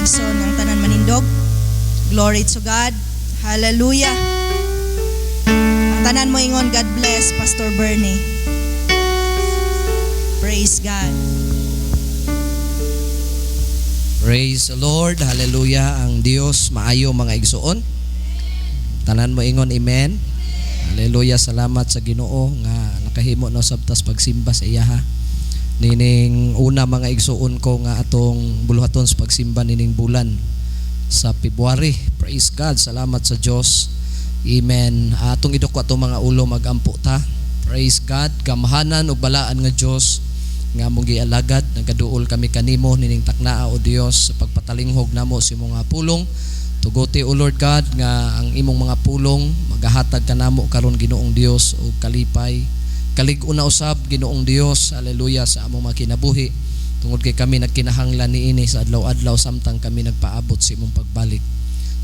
igsoon ang tanan manindog. Glory to God. Hallelujah. Ang tanan mo ingon, "God bless Pastor Bernie." Praise God. Praise the Lord. Hallelujah. Ang Dios maayo, mga igsuon. Tanan mo ingon, "Amen." Hallelujah. Salamat sa Ginoo nga nakahimo na usab tas pagsimba sa iyaha. Nining una, mga igsuon ko, nga atong buluhaton sa pagsimba nining bulan sa February. Praise God. Salamat sa Dios. Amen. Atong iduko atong mga ulo, magampo ta. Praise God. Gamhanan ug balaan nga Dios nga among gialagad, nagaduol kami kanimo nining taknaa, o Dios, sa pagpatalinghog namo sa imong mga pulong. Tuguti, O Lord God, nga ang imong mga pulong magahatag kanamo karon, Ginoong Dios, og kalipay, kalig-on na usab, Ginoong Dios, haleluya, sa among mga kinabuhi, tungod kay kami nagkinahanglan niini sa adlaw-adlaw samtang kami nagpaabot sa imong pagbalik.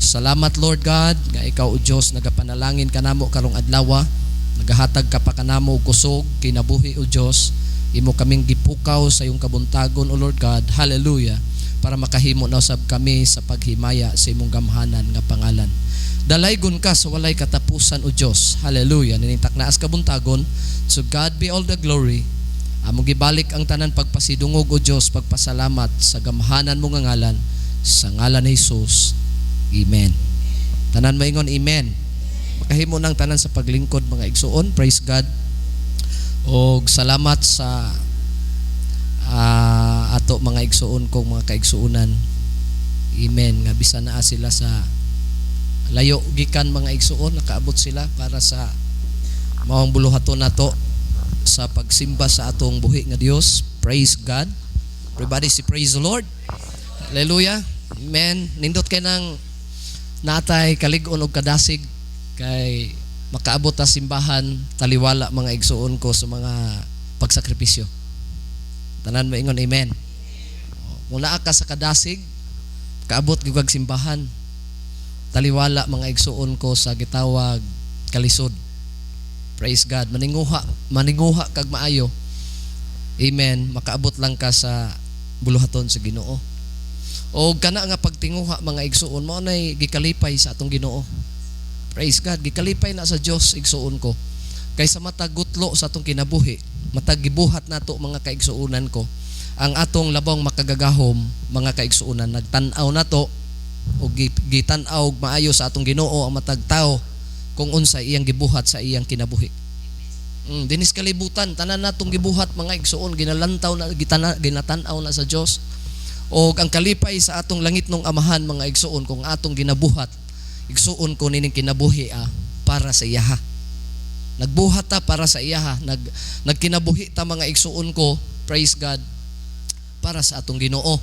Salamat, Lord God, nga ikaw, o Dios, nagapanalangin kanamo karong adlaw, nagahatag ka pa kanamo og kusog kinabuhi. O Dios, imo kaming gipukaw sa iyong kabuntagon, O Lord God, hallelujah, para makahimo na usab kami sa paghimaya sa imong gamhanan nga pangalan. Dalaygon ka sa walay katapusan, O Dios. Hallelujah. Nining taknaas kabuntagon, to God be all the glory. Among gibalik ang tanan pagpasidungog, O Dios, pagpasalamat sa gamhanan mo nga ngalan, sa ngalan ni Jesus. Amen. Tanan maingon, "Amen." Makahimo ng tanan sa paglingkod, mga igsuon. Praise God. Og salamat sa ato mga igsuon kong mga kaigsuonan. Amen. Nga bisan naa sila sa layo gikan, mga igsuon, nakaabot sila para sa maong buluhaton nato sa pagsimba sa atong buhi nga Dios. Praise God. Everybody say, "Praise the Lord." Hallelujah. Amen. Nindot kay nang natay kalig-on og kadasig kay makaabot ta simbahan, taliwala, mga igsuon ko, sa mga pagsakripisyo. Tanan maingon, "Amen." Kung naa ka sa kadasig, kaabot gyud kag simbahan. Taliwala, mga igsuon ko, sa gitawag kalisod. Praise God. Maninguha, maninguha kag maayo. Amen. Makaabot lang ka sa buluhaton sa Ginoo. O kana nga pagtinguha, mga igsuon, mao nay gikalipay sa atong Ginoo. Praise God. Gikalipay na sa Dios, igsuon ko. Kay sa matag gutlo sa atong kinabuhi, matag gibuhat nato, mga kaigsuonan ko, ang atong labong makagagahom, mga kaigsuonan, nagtan-aw nato o gitan-aw og maayo sa atong Ginoo ang matag tao kung unsa iyang gibuhat sa iyang kinabuhi. Dinis kalibutan, tanan natong gibuhat, mga igsuon, ginalantaw na ginatan-aw na sa Dios. O ang kalipay sa atong langitnong Amahan, mga igsuon, kung atong ginabuhat, igsuon ko, nining kinabuhi para sa iyaha. Nagbuhat ta para sa iyaha, nagkinabuhi ta, mga igsuon ko, praise God, para sa atong Ginoo.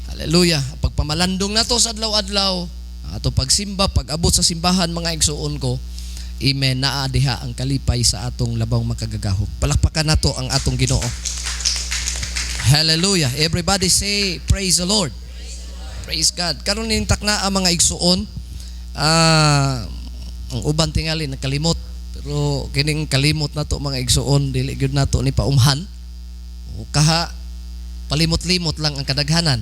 Hallelujah. Pagpamalandong nato sa adlaw-adlaw, ato pagsimba, pag-abot sa simbahan, mga igsuon ko, amen, naa diha ang kalipay sa atong labong makagagahom. Palakpakan nato ang atong Ginoo. Hallelujah. Everybody say, "Praise the Lord." Praise God. Karon ning takna ang mga igsuon, ang uban tingali nakalimot. Pero kining kalimot nato, mga igsuon, dili gyud nato ni paumhan. O kaha palimot-limot lang ang kadaghanan.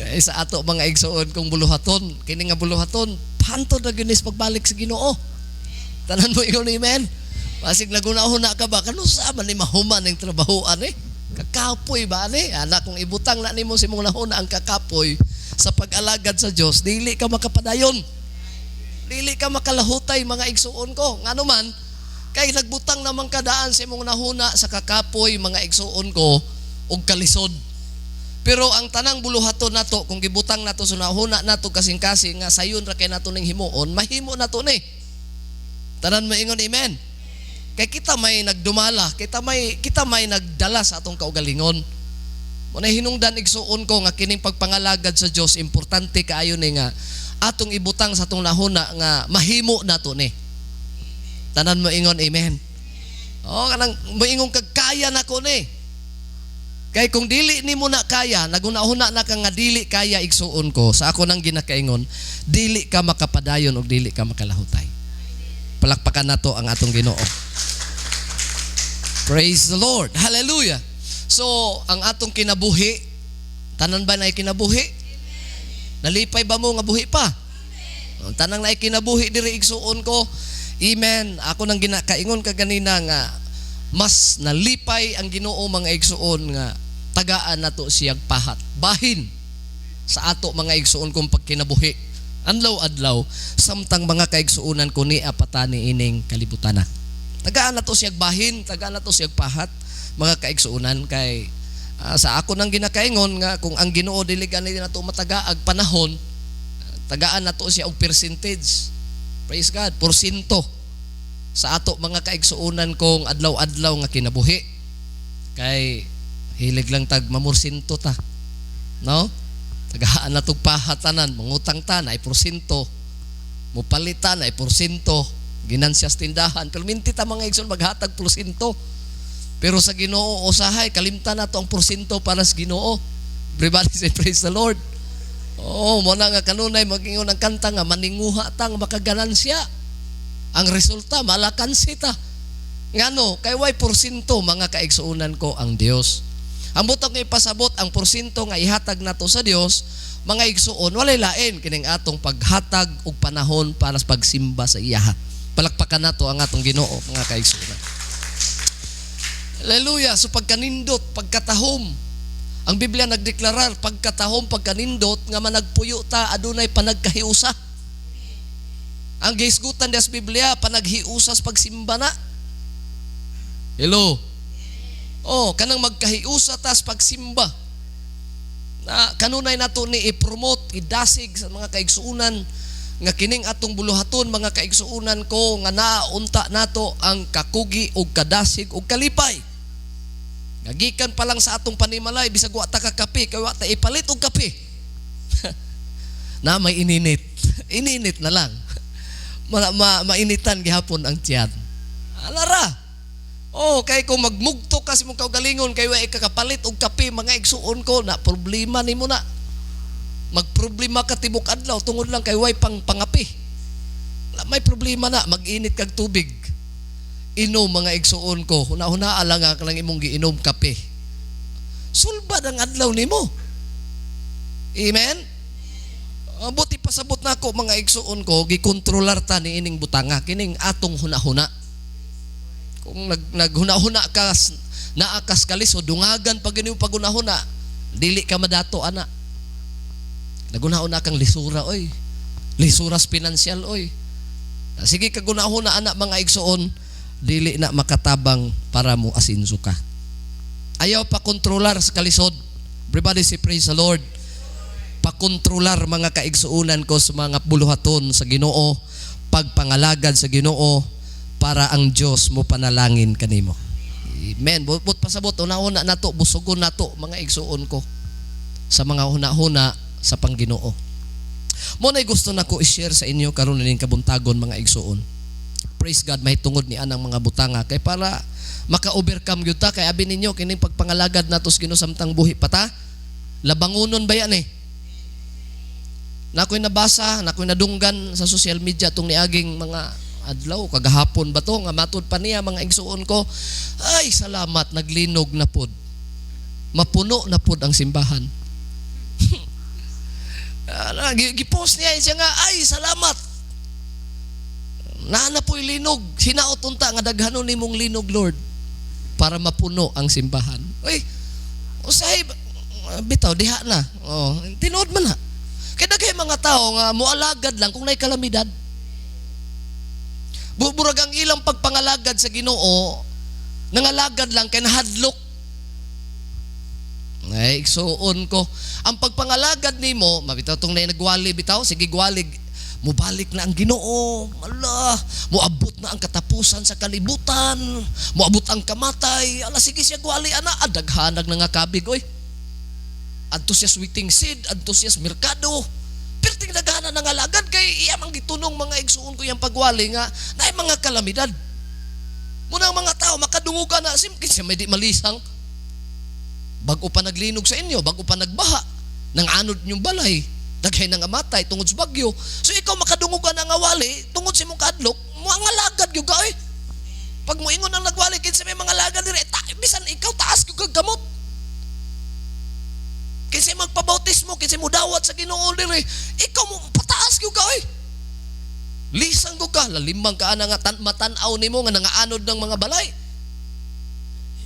Kaya sa ato, mga igsuon, kung buluhaton, kini nga buluhaton, hantod na gyud ni sa pagbalik sa Ginoo. Tanan mo ingon, "Amen." Basig naguna-huna ka ba, kanu sa man ni mahuman ang trabahoan eh? Kakapoy ba ni? Anak, kung ibutang na nimo sa imong nahuna ang kakapoy sa pag-alagad sa Dios, dili ka makapadayon. Dili ka makalahutay, mga igsuon ko. Ngano man, kay nagbutang naman kadaan sa imong nahuna sa kakapoy, mga igsuon ko, og kalisod. Pero ang tanang buluhaton nato, kung gibutang nato sa nahuna nato kasing-kasing nga sayon ra kay nato ning himuon, mahimo nato ni. Tanan maingon, "Amen." Kay kita may nagdumala, kita may nagdala sa atong kaugalingon. Muna hinungdan, igsuon ko, nga kining pagpangalagad sa Dios importante kaayo ni nga atong ibutang sa atong nahuna nga mahimo nato ni. Tanan mo ingon, "Amen." Oh, kanang moingon kag kaya nako ni. Kay kung dili nimo na kaya, naguna-huna na ka nga dili kaya, igsuon ko, sa ako nang ginakaingon, dili ka makapadayon og dili ka makalahutay. Palakpakan nato ang atong Ginoo. Praise the Lord. Hallelujah. So, ang atong kinabuhi, Tanan ba na kinabuhi? Nalipay ba mo nga buhi pa? Ang tanang na kinabuhi diri, igsuon ko. Amen. Ako nang ginakaingon kaganina nga mas nalipay ang Ginoo, mga igsuon, nga tagaan nato siyag pahat. Bahin sa ato, mga igsuon kong pagkinabuhi. Adlaw-adlaw samtang, mga kaigsuonan ko, ni apatani ining kalibutana. Tagaan nato siyag bahin, tagaan nato siyag pahat, mga kaigsuonan, kay sa ako nang ginakaingon nga kung ang Ginoo dili gani nato matagaag panahon, tagaan nato siya og percentage. Praise God, porsyento sa ato, mga kaigsuonan kong adlaw-adlaw nga kinabuhi. Kay hilig lang tag mamursinto ta. No? Tagaan na tog pahatanan, mangutang ta na ay porsyento. Mupalitan ay porsyento. Ginansya sa tindahan. Pero minti ta, mga igsoon, maghatag porsyento. Pero sa Ginoo usahay kalimtan nato ang porsyento para sa Ginoo. Everybody say praise the Lord. Oh, mo na nga kanunay magingon ang kanta nga maninguha ta nga makaganansya. Ang resulta, malakansi ta. Ngano, kay way porsyento, mga kaigsuonan ko, ang Dios. Ang butang nga ipasabot, ang porsyento nga ihatag nato sa Dios, mga igsuon, walay lain kining atong paghatag og panahon para sa pagsimba sa iyaha. Palakpakan nato ang atong Ginoo, mga kaigsuonan. Hallelujah. So pagkanindot, pagkatahom. Ang Biblia nagdeklarar pagkatahom, pagkanindot nga managpuyo ta adunay panagkahiusa. Ang gihisgutan sa Biblia, panaghiusas pagsimba na. Hello. Oh, kanang magkahiusa tas pagsimba. Na kanunay nato ni i-promote, idasig sa mga kaigsuunan nga kining atong buluhaton, mga kaigsuunan ko, nga naunta nato ang kakugi ug kadasig ug kalipay. Nga gikan pa lang sa atong panimalay, bisag wa ta kakape kay wa ta ipalit og kape. Na may ininit. Ininit na lang. Mainitan gihapon ang tiyan. Alara. Oh, kay kung magmugto ka sa imong kaugalingon kay wa kakapalit og kape, mga igsuon ko, na problema nimo na. Magproblema ka tibok adlaw tungod lang kay way pang pangape. Wala, may problema na, mag-init kag tubig. Inom, mga igsuon ko, huna-huna lang nga lang imong giinom kape. Sulbad ang adlaw nimo. Amen? Buti pasabot nako, mga igsuon ko, gikontrolar ta ni ining butanga kining atong hunahuna. Kung naghuna-huna ka naa kas kalisod, dungagan pag gini paghunahuna, dili ka madato ana. Naghuna-huna kang lisura oy. Lisuras pinansyal oy. Sige ka gunahuna ana, mga igsuon, dili na makatabang para mo asinso ka. Ayaw pa kontrolar sa kalisod. Everybody say praise the Lord. Pakontrolar, mga kaigsuunan ko, sa mga buluhaton sa Ginoo, pagpangalagad sa Ginoo para ang Dios mo panalangin kanimo. Amen. But pasabot una-una nato busugon nato, mga igsuon ko, sa mga huna-huna sa pangginoo. Mo na'y gusto nako i-share sa inyo karon ning kabuntagon, mga igsuon. Praise God, mahitungod ni anang mga butanga kay para maka-overcome gyud ta, kay abi ninyo kining pagpangalagad nato sa Ginoo samtang buhi pa ta. Labangunon ba yan eh? Nako'y nabasa, nako'y nadunggan sa social media tong niaging mga adlaw, kagahapon ba to, nga matud pa niya, mga igsuon ko, ay salamat, naglinog na pod. Mapuno na pod ang simbahan. Gipost niya siya nga, ay salamat. Naa na po'y linog. Hinaot unta nga daghanon nimong linog, Lord, para mapuno ang simbahan. Uy, usahay, bitaw, diha na. Oh, tinuod man na. Kaya daghay mga tao nga mualagad lang kung naay kalamidad. Burag ang ilang pagpangalagad sa Ginoo, nangalagad lang kay nahadlok. Ay, igsuon ko. Ang pagpangalagad nimo, mabitaw tong na nagwali bitaw, sige gwali, mubalik na ang Ginoo. Ala, muabot na ang katapusan sa kalibutan, muabot ang kamatay. Ala, sige siya gwali ana, adaghanag na nga kabig oy. Adto siya waiting shed, adto siya merkado. Perting daghana nga alagad kay iya mang gitunong, mga igsuon ko, yang pagwali nga naay mga kalamidad. Muna ang mga tao makadungog ka na sim kinsa may di malisang. Bago pa naglinog sa inyo, bago pa nagbaha, nang anod inyong balay, daghay nang amatay tungod sa bagyo. So ikaw makadungog ka na nga wali, tungod sa imong kadlok, mo ang alagad gyud ka oy. Pag moingon ang nagwali kinsa may mga alagad dire, ta, bisan ikaw taas gyud kag kamot. Kinsay magpabautismo, kinsay mudawat sa Ginoo diri. Ikaw mo pataas gyud ka oy. Lisang ko ka, lalimang ka ana nga matan-aw nimo nga nangaanod ng mga balay.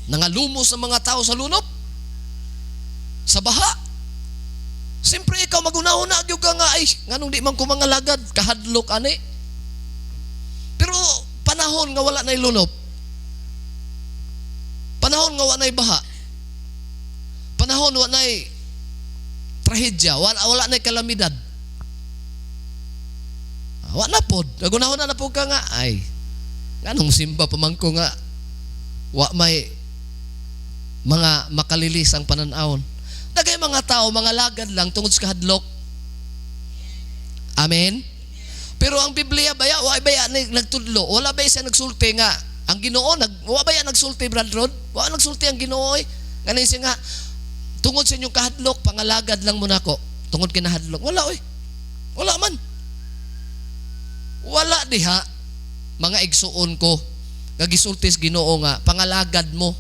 Nangalumos ng mga tao sa lunop. Sa baha. Siyempre ikaw magunahuna gyud ka nga ay nganong di man ko mangalagad, kahadlok ani. Pero panahon nga wala nay lunop. Panahon nga wala nay baha. Panahon wala nay trahedya, wala nay kalamidad. Wa na pod. Nagunahon na po ka nga ay nganong simba pa man ko nga wa may mga makalilis ang pananawon. Dagay mga tao mga lagad lang tungod sa kahadlok. Amen. Pero ang Biblia baya wa baya nagtudlo, wala baya siya nagsulti nga ang Ginoo wa baya nagsulti, Brad Rod? Wa nagsulti ang Ginoo oy. Ngani siya nga tungod sa inyong kahadlok pangalagad lang mo nako tungod kinahadlok. Wala oy. Wala man. Wala diha mga igsuon ko nga gisulti sa Ginoo nga pangalagad mo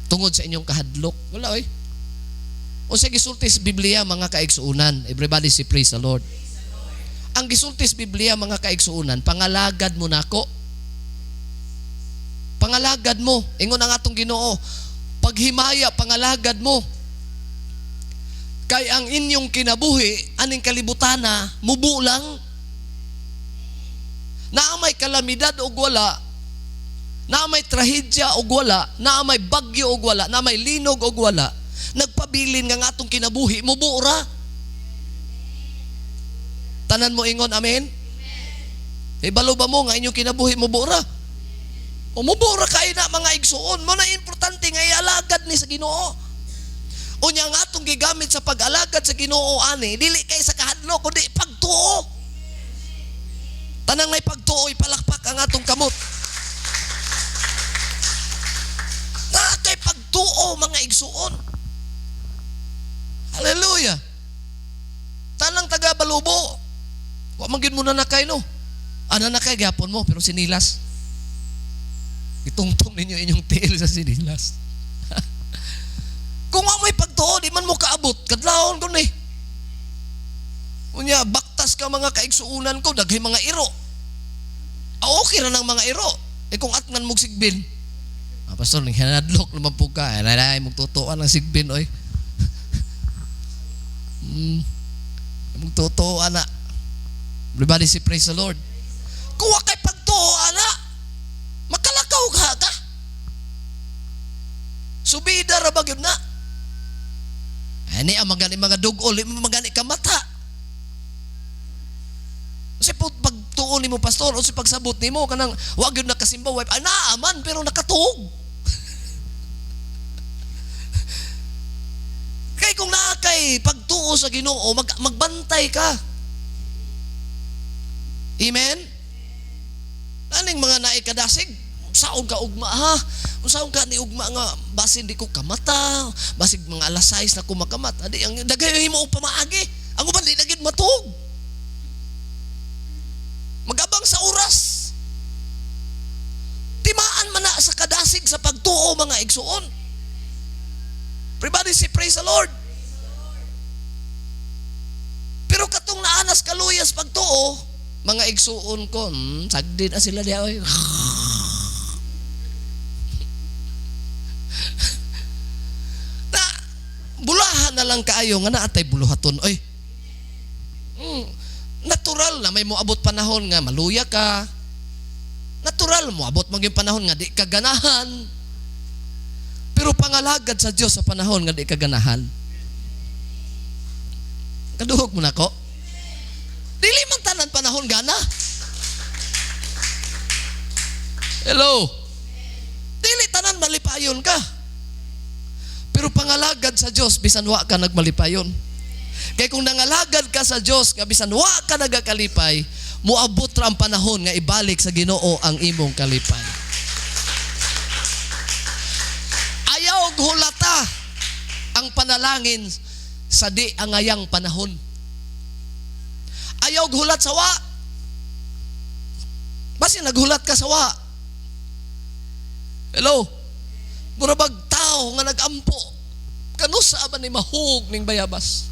tungod sa inyong kahadlok. Wala oy. Unsa gisulti sa Biblia mga kaigsuonan? Everybody say praise the Lord. Ang gisulti sa Biblia mga kaigsuonan, pangalagad mo nako. Pangalagad mo. Ingon ang atong Ginoo, paghimaya pangalagad mo. Kay ang inyong kinabuhi aning kalibutana mubo lang. Naa may kalamidad og wala, naa may trahedya og wala, naa may bagyo og wala, naa may linog og wala, nagpabilin nga ang atong kinabuhi mubo ra. Tanan mo ingon amen? Ibalo ba mo nga inyong kinabuhi mubo ra? O mubo ra kay na mga igsuon mo na importante nga ialagad ni sa Ginoo. Unya ang atong gigamit sa pag-alagad sa Ginoo ani dili kay sa kahadlok kundi pagtuo. Tanang may pagtuo, ipalakpak ang atong kamot. Na kay pagtuo mga igsuon. Hallelujah. Tanang taga Balubo. Wa man gyud mo nanakay no. Ana nakay gyapon mo pero sinilas. Itungtong ninyo inyong tiil sa sinilas. Kung wa may pagtuo, di man mo kaabot. Kadlawon ko ni. Unya, baktas ka mga kaigsuunan ko, daghay mga iro. Okay ra ng mga iro. Kung atngan mong sigbin. Pastor, naghanadlok naman po ka. Ay, ay, magtutuan ang sigbin, oy. Magtutuan na. Everybody say, praise the Lord. Kung wa kay pagtuo, ana, makalakaw ka. Subida ra ba gyud na? Ani ang magani mga dugol, magani ka mata. Kasi po, pagtuon nimo pastor o si pagsabot nimo kanang wa gyud nakasimba wife, ay naaman pero nakatuog. Kay kung naa kay pagtuo sa Ginoo, magbantay ka. Amen? Aning mga naay kadasig, saon ka ugma ha? Unsaon ka ni ugma nga basin di ko kamata, basig mga alas 6 na ko makamat. Adi ang daghay himo og pamaagi. Ang uban di na gyud matuog. Magabang sa oras. Timaan man na sa kadasig sa pagtuo mga igsuon. Everybody say praise the Lord. Pero katong naanas kaluyas pagtuo, mga igsuon ko, sagdi na sila diha oy. Na bulahan na lang kaayo nga naatay buluhaton oy. Natural na may moabot panahon nga maluya ka. Natural moabot man gyud panahon nga di ka ganahan. Pero pangalagad sa Dios sa panahon nga di ka ganahan. Kaduhog mo nako. Dili man tanan panahon gana. Hello. Dili tanan malipayon ka. Pero pangalagad sa Dios bisan wa ka nagmalipayon. Kay kung nangalagad ka sa Dios nga bisan wa ka nagakalipay, moabot ra ang panahon nga ibalik sa Ginoo ang imong kalipay. Ayaw og hulata ang panalangin sa di angayang panahon. Ayaw og hulat sa wa. Basin naghulat ka sa wa. Hello? Mura bag tao nga nagampo. Kanusa ba ni mahug ning bayabas?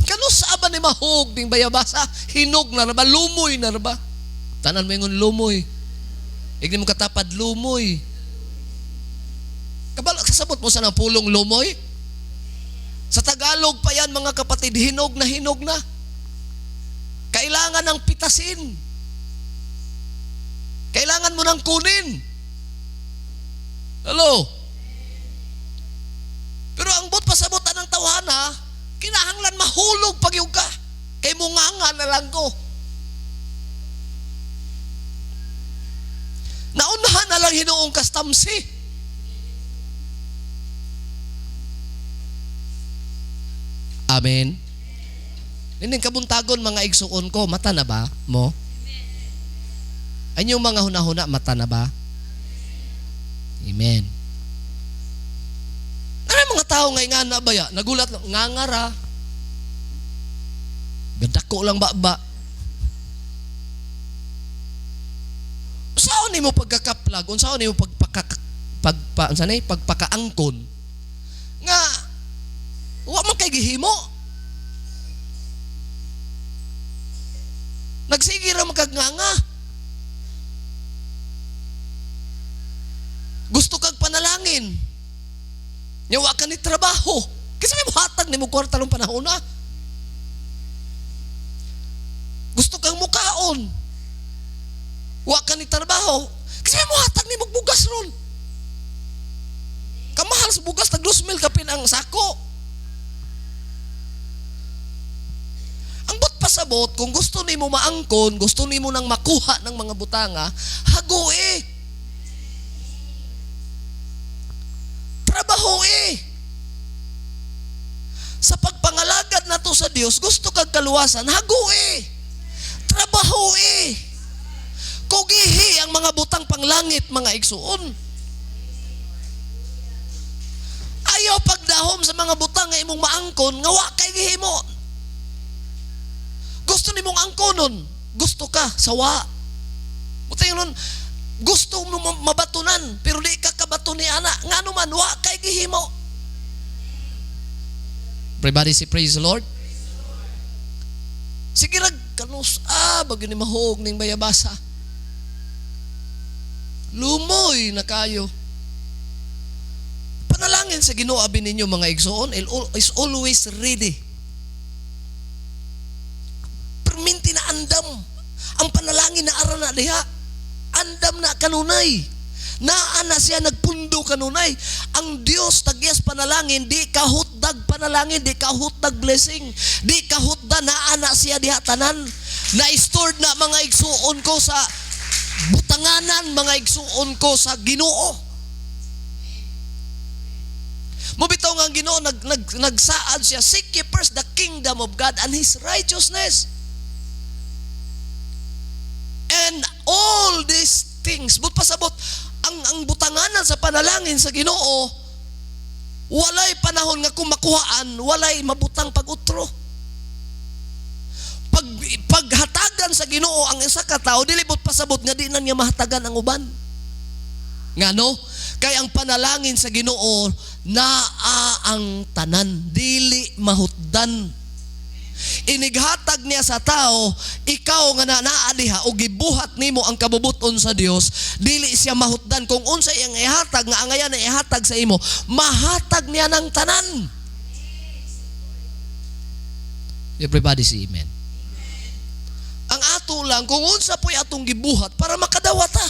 Kanusa ba ni mahug ning bayabas? Ah, hinog na ra ba? Lumoy na ra ba? Tanan mo ingon lumoy. Igni mo katapad lumoy. Kabalo, kasabot mo sa nang pulong lumoy? Sa Tagalog pa yan mga kapatid, hinog na hinog na. Kailangan ng pitasin. Kailangan mo nang kunin. Hello? Pero ang but pasabot ang tawhana, kinahanglan mahulog pag yung ka. Kay mo nga na lang ko. Naunahan na lang hinuong kastamsi. Amen. Nining kabuntagon mga igsuon ko, mata na ba mo? Anyong mga hunahuna, mata na ba? Amen. Ano mga tao nga nga na ba ya? Nagulat lang, ngangara. Gadako lang ba ba? Saan nimo pagkakaplag? Unsaon nimo pagpakaangkon? Nga wa man kay gihimo. Nagsige ra man kag nganga. Gusto kag panalangin. Nya wa ka ni trabaho. Kasi may muhatag nimo kwarta rong panahon na. Gusto kang mukaon. Wa ka ni trabaho. Kasi may muhatag nimo bugas ron. Kamahal sa bugas, tag 2,000 kapin ang sako. Ang but pasabot, kung gusto nimo maangkon, gusto nimo nang makuha ng mga butanga, hagoe. Trabahoe. Sa pagpangalagad nato sa Dios, gusto kag kaluwasan, hagoe. Trabahoe. Kugihi ang mga butang panglangit, mga igsuon. Ayaw pagdahom sa mga butang nga imong maangkon, nga wa kay gihimo. Gusto nimong angkonon, gusto ka, sawa. Butang nun, gusto mo mabatunan, pero di ka kabato ni ana. Ngano man, wa kay gihimo. Everybody say praise the Lord. Sige rag, kanus, bagyo ni mahog ning bayabasa. Lumoy na kayo. Panalangin sa Ginoo abi ninyo mga igsoon is always ready. Perminti na andam. Ang panalangin na ara na diha. Andam na kanunay. Naa na siya nagpundo kanunay. Ang Dios tagyas panalangin, di kahutdag panalangin, di kahutdag blessing, di kahutda naa na siya diha tanan. Na-stored na mga igsuon ko sa butanganan, mga igsuon ko sa Ginoo. Mubitaw nga ang Ginoo nagsaad siya, seek ye first the kingdom of God and His righteousness. And all these things, but pasabot, ang butanganan sa panalangin sa Ginoo, walay panahon nga kung makuhaan, walay mabutang pag-utro. Paghatagan sa Ginoo ang isa ka tawo, dili but pasabot nga di na niya mahatagan ang uban. Ngano? Kay ang panalangin sa Ginoo naa ang tanan, dili mahutdan. Inighatag niya sa tao, ikaw nga naa diha o gibuhat nimo ang kabubuton sa Dios, dili siya mahutdan kung unsay iyang ihatag nga angayan na ihatag sa imo, mahatag niya ng tanan. Everybody say amen. Ang ato lang kung unsa po'y atong gibuhat para makadawat ta.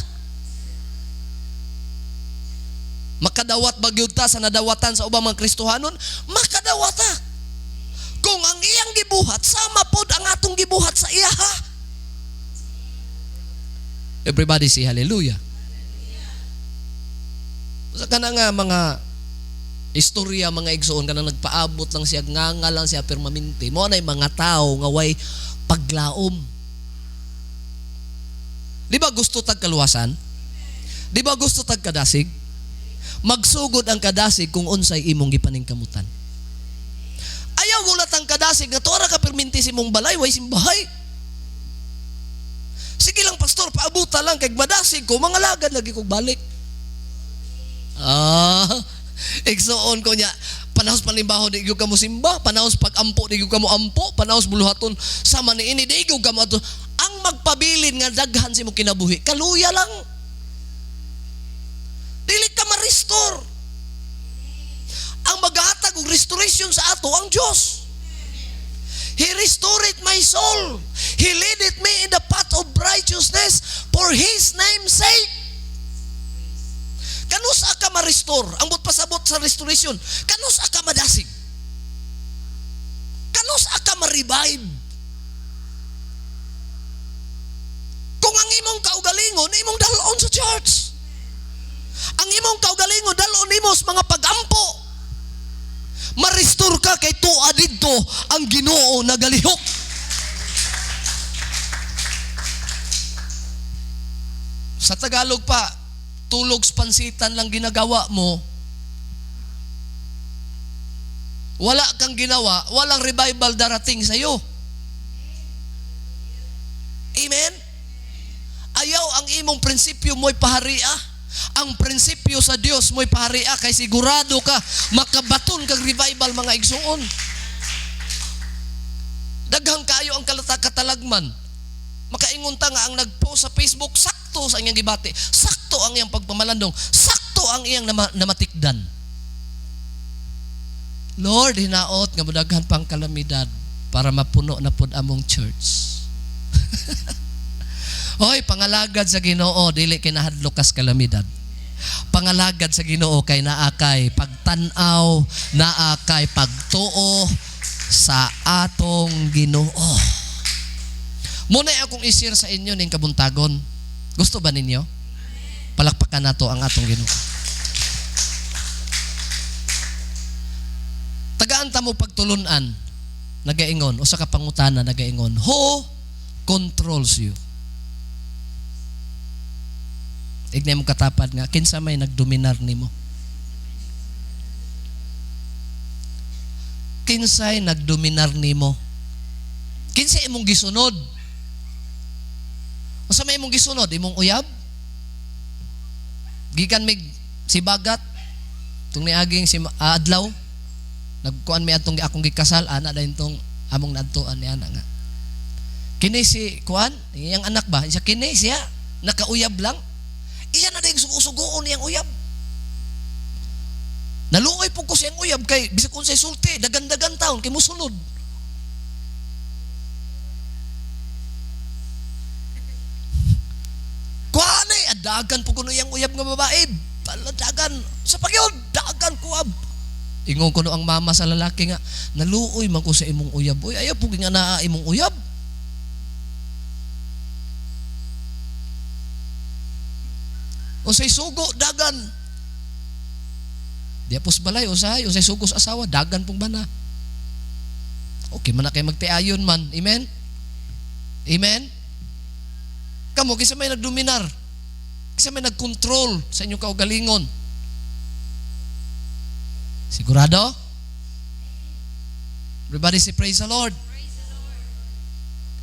Makadawat ba gyud ta sa nadawatan sa ubang mga Kristohanon? Makadawat ta. Kung ang iyang gibuhat, sama pod ang atong gibuhat sa iya ha. Everybody say hallelujah. Sa kana nga mga istorya, mga igsoon, kanang nagpaabot lang siya, nganga lang siya permanente. Mao nay mga tao nga way paglaom. Di ba gusto tag kaluwasan? Di ba gusto tag kadasig? Magsugod ang kadasig kung unsay imong gipaningkamutan. Ayaw gulat ang kadasig nga tuara ka perminti sa imong balay, way simbahay. Sige lang pastor, paabuta lang kay madasig ko, mga lagad lagi kog balik. Ah, igsuon ko niya, panahos panimbaho di gyud ka mo simba, panahos pag-ampo di gyud ka mo ampo, panahos buluhaton sama ni ini di gyud ka mo ato. Ang magpabilin nga daghan sa imong kinabuhi, kaluya lang. Dili ka ma-restore. Ang maghatag og restoration sa ato ang Dios. He restored my soul. He leaded me in the path of righteousness for His name's sake. Kanusa ka ma-restore? Ang buot pasabot sa restoration, kanusa ka madasig? Kanusa ka ma-revive? Kung ang imong kaugalingon, imong dalon sa church. Ang imong kaugalingon, dalon nimo sa mga pag-ampo. Ma-restore ka kay tuwa didto ang Ginoo nagalihok. Sa Tagalog pa, tulog sa pansitan lang ginagawa mo. Wala kang ginawa, walang revival darating sa'yo. Amen? Ayaw ang imong prinsipyo mo'y paharia. Ang prinsipyo sa Dios mo'y paharia kay sigurado ka makabaton kag revival, mga igsuon. Daghang kayo ang katalagman. Makaingon ta nga ang nagpost sa Facebook sakto sa iyang gibati, sakto ang iyang pagpamalandong, sakto ang iyang namatikdan. Lord, hinaot nga modaghan pang kalamidad para mapuno na pud among church. Hoy, pangalagad sa Ginoo dili kay nahadlok kas kalamidad. Pangalagad sa Ginoo kay naa kay pagtan-aw, naa kay pagtuo sa atong Ginoo. Muna akong i-share sa inyo ning kabuntagon. Gusto ba ninyo? Palakpakan nato ang atong Ginoo. Tagaan ta mo pagtulunan, nagaingon, usa ka pangutana nagaingon, who controls you? Ignay mo katapad nga, kinsa may nagdominar nimo? Kinsay nagdominar nimo? Kinsa imong gisunod? Unsa may imong gisunod? Imong uyab? Gikan mig sibagat tung niaging si adlaw nagkuan mi atong akong gikasal ana dayon tong among naadtuan ni ana nga. Kini si kuan, iyang anak ba? Siya kini siya nakauyab lang. Iya na dayong sugo-sugoon iyang uyab. Naluoy po ko siyang uyab kay bisag unsay sulti, dagan-dagan taon kay mosunod. Kuan ay adagan po kuno iyang uyab nga babae. Paladagan sa pagyod, dagan kuab. Ingon kuno ang mama sa lalaki nga naluoy man ko sa imong uyab. Uy, ayaw po nga naa imong uyab. Unsay sugo dagan. Di apos balay usahay, unsay sugo sa asawa dagan pong bana. Okay man na kay magtiayon man. Amen? Amen? Kamo kinsa may nagdominar? Kinsa may nagkontrol sa inyong kaugalingon? Sigurado? Everybody say praise the Lord. Praise the Lord.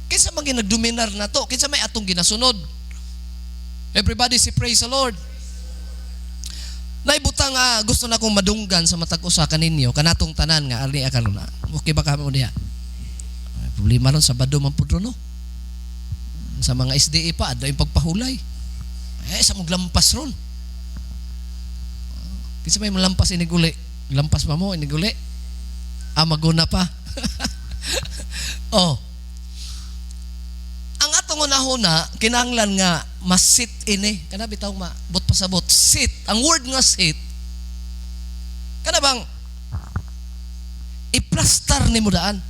Kinsa man ginagdominar na to? Kinsa may atong ginasunod? Everybody say praise the Lord. Naibutang gusto na akong madunggan sa matag usa kaninyo kanatong tanan nga arni karon na. Okay ba kamo diha? Ay, problema ron Sabado man pud ron, no? Sa mga SDA pa adto yung pagpahulay. Sa mong lampas ron. Kinsa may malampas iniguli? Lampas pa mo iniguli? Ah, maguna pa. Oh. Ang atong unahuna kinahanglan nga masit ini. Kana bitaw ma but pasabot sit. Ang word nga sit kana bang iplastar nimo daan.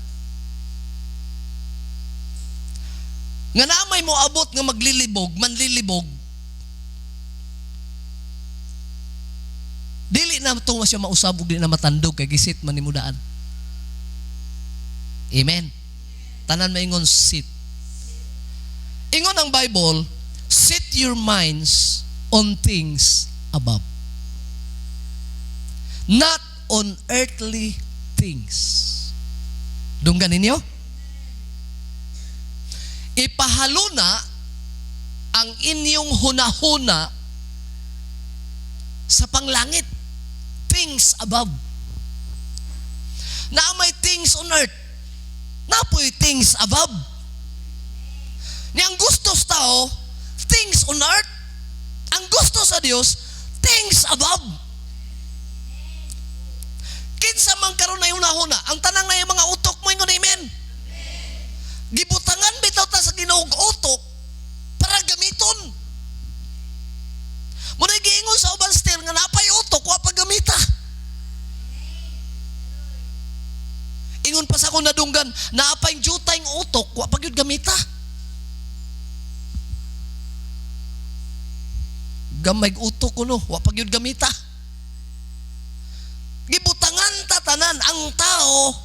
Nga naamay mo abot nga maglilibog, manlilibog. Dili na to siya mausab ug dili na matandog kay gisit man nimo daan. Amen. Tanan maingon sit. Ingon ang Bible, set your minds on things above, not on earthly things. Dunggan ninyo? Ipahaluna ang inyong hunahuna Sa panglangit. Things above. Naa may things on earth. Naa poy things above. Ni ang gusto sa tao, things on earth. Ang gusto sa Dios, things above. Kinsa man karon na hunahuna, ang tanang na yung mga utok mo, ingon amen. Gibutangan bitaw ta sa Ginoo og utok para gamiton. Muna giingon sa uban still nga napay utok wa pa gamita. Ingon pa sa akong nadunggan, naapay jutay utok wa pa gyud gamita. Gamay utok kuno, wa pa gyud gamita. Gibutangan ta tanan ang tao,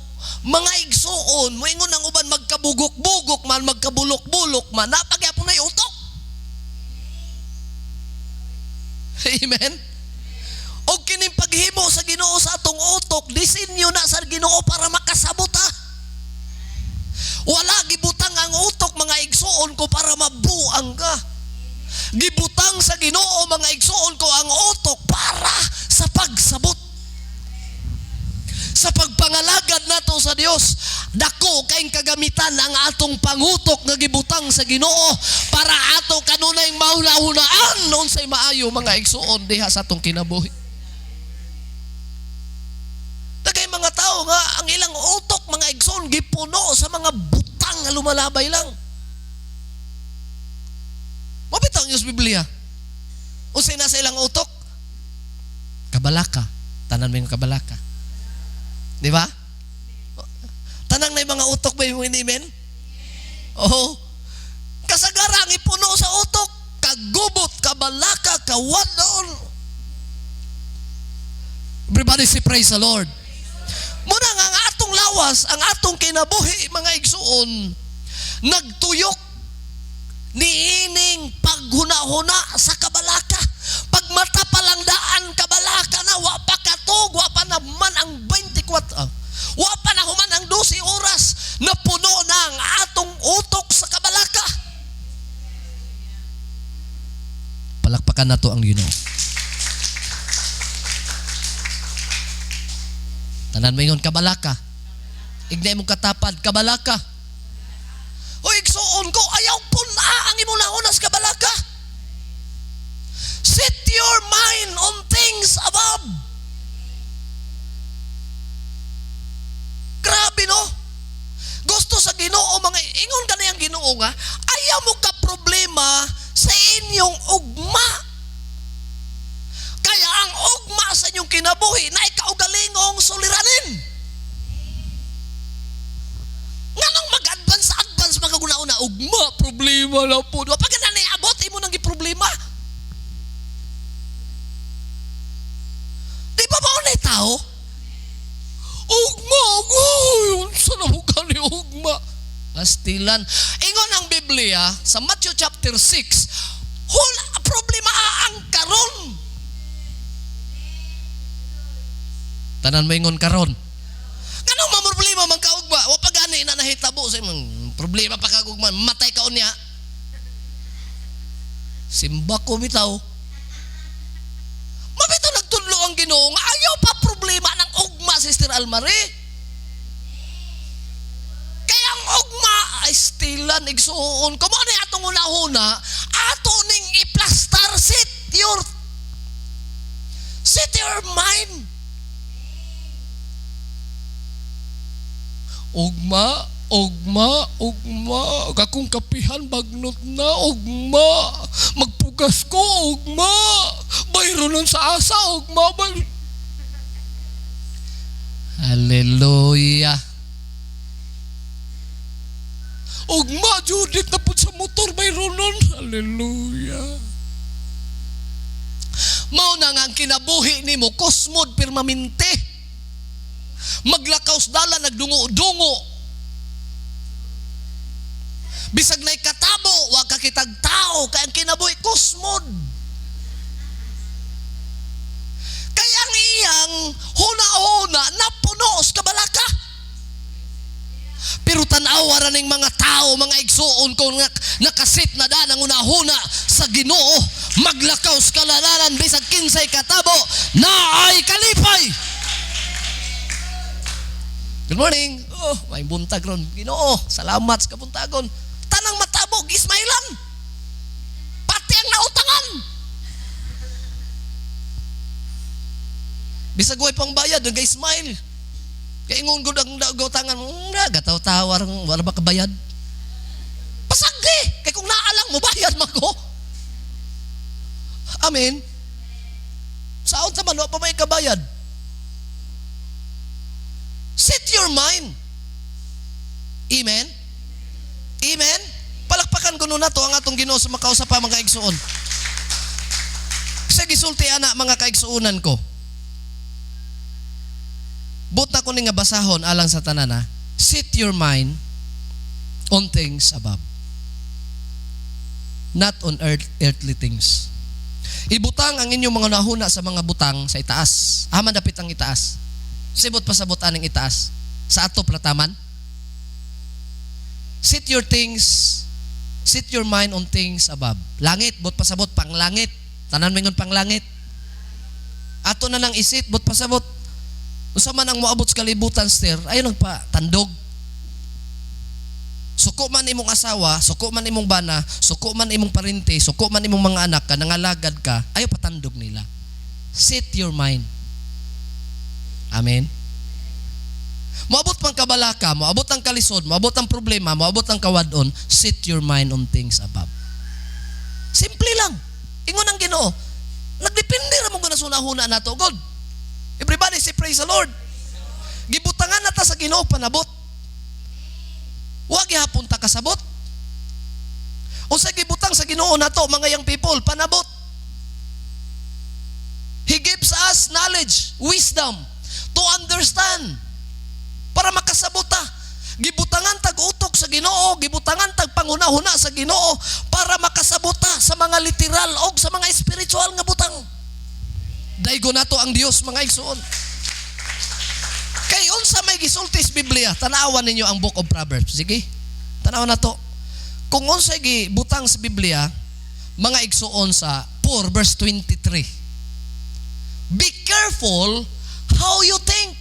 mga igsuon, moingon ang uban magkabugok-bugok man, magkabulok-bulok man, napagyapon na utok. Amen. O kining paghimo sa Ginoo sa atong utok, disenyo na sa Ginoo para makasabot ha. Wala gibutang ang utok mga igsuon ko para mabuang ka. Gibutang sa Ginoo mga igsuon ko ang utok para sa pagsabot. Sa pagpangalagad nato sa Dios, dako kayong kagamitan ang atong pangutok nga gibutang sa Ginoo para ato kanunay mahuna-hunaan unsay maayo mga igsuon diha sa atong kinabuhi. Dagay mga tao nga ang ilang utok mga igsuon gipuno sa mga butang nga lumalabay lang. Mabitaw ang Diyos Biblia. Unsay nasa ilang utok? Kabalaka. Tanan mo yung kabalaka. Di ba? Tanang na yung mga utok ba yung inimen? Oo. Kasagara ang ipuno sa utok. Kagubot, kabalaka, kawadon. Everybody say praise the Lord. Muna nga ang atong lawas, ang atong kinabuhi, mga igsuon, nagtuyok niining paghuna-huna sa kabalaka. Pagmata pa lang daan, kabalaka na, wa pa katog, wa pa naman ang 24, wa pa na human ang 12 oras, napuno na ang atong utok sa kabalaka. Palakpakan na to ang Ginoo. Tanan mo ingon, kabalaka. Ignay mong katapad, kabalaka. O igsuon ko, ayaw puna ang imong nahunas kabalaka. Set your mind on things above. Grabe no? Gusto sa Ginoo mga ingon ka niyang Ginoo nga, ayaw mo ka problema sa inyong ugma. Kaya ang ugma sa inyong kinabuhi na ikaugalingong suliranin. Nganong mag-advance-advance magaguna-una, ugma, problema na po. Pag na niabot, imo nang giproblema. Di ba ba na tao? Ugma, ugma, unsa na mo gani ugma? Pastilan. Ingon ang Biblia sa Matthew chapter 6, hul problema ang karon. Tanan mo ingon karon. Nganong mamroblema man kaugma? Wa pa gani na nahitabo sa imong problema pa kagugma, matay ka unya. Simba ko bitaw. Mabitaw nagtudlo ang Ginoo nga ayaw pa problema ng ugma, Sister Almarie. Kaya ang ugma ay stilan igsuon. Kumo ni atong una-una, ato ning iplastar set your mind. Ugma, ugma, ugma. Kakong kapihan, bagnot na, ugma. Magpugas ko, ugma. Bayronon sa asa, ugma. Hallelujah. Ugma, Judith na po sa motor, bayronon. Hallelujah. Mao na nga ang kinabuhi nimo, kosmod permanente. Maglakaw dala, nagdungo-dungo. Bisag na'y katabo, wa ka kitag tao, kay ang kinabuhi kusmod. Kaya ang iyang huna-huna napuno sa kabalaka. Pero tan-awa ra ning mga tao, mga igsuon ko nga nakasit na daan ang hunahuna sa Ginoo. Maglakaw sa kalalanan bisag kinsay katabo, naay kalipay. Good morning. Oh, may buntag ron. Ginoo, salamat sa kabuntagon. Tanang matabo, gismailan. Pati ang nautangan. Bisag way pang bayad, nagay-smile. Kay ingon gud ang nautangan, gataw-tawa wala ba kabayad? Pasagdi! Kay kung naalang mo, bayad man ko. Amen. Saon sa man, wa pa may kabayad. Set your mind. Amen? Amen? Palakpakan ko na to ang atong Ginoo sa makausa pa mga igsuon. Sa gisulti ana mga kaigsuonan ko. Buta ko ni nga basahon alang sa tanan ha. Set your mind on things above. Not on earthly things. Ibutang ang inyong mga nahuna sa mga butang sa itaas. Aman dapit ang itaas. Sibot pasabot aning itaas. Sa ato plataman. Set your things, set your mind on things above. Langit, bot pasabot pang langit. Tanan mingon pang langit. Ato na nang isit, bot pasabot. Unsa man ang moabot sa kalibutan, sir, ayon ang pa tandog. Suko man imong asawa, suko man imong bana, suko man imong parente, suko man imong mga anak ka, nangalagad ka, ayo patandog nila. Set your mind. Amen. Moabot pang kabalaka, moabot ang kalisod, moabot ang problema, moabot ang kawadon, set your mind on things above. Simple lang. Ingon ang Ginoo. Nagdepende ra mo guna sa huna nato, God. Everybody say praise the Lord. Gibutangan na ta sa Ginoo panabot. Wa gihapon ta kasabot. Unsa gibutang sa Ginoo nato mga young people panabot. He gives us knowledge, wisdom to understand para makasabot ta. Gibutangan tag utok sa Ginoo, gibutangan tag panghuna-huna sa Ginoo para makasabot ta sa mga literal og sa mga spiritual nga butang. Daigo nato ang Dios mga igsoon. Kay unsa may gisulti sa Biblia, tan-awan ninyo ang Book of Proverbs. Sige. Tan-awan nato. Kung unsa gibutang sa Biblia, mga igsoon sa 4 verse 23. Be careful how you think.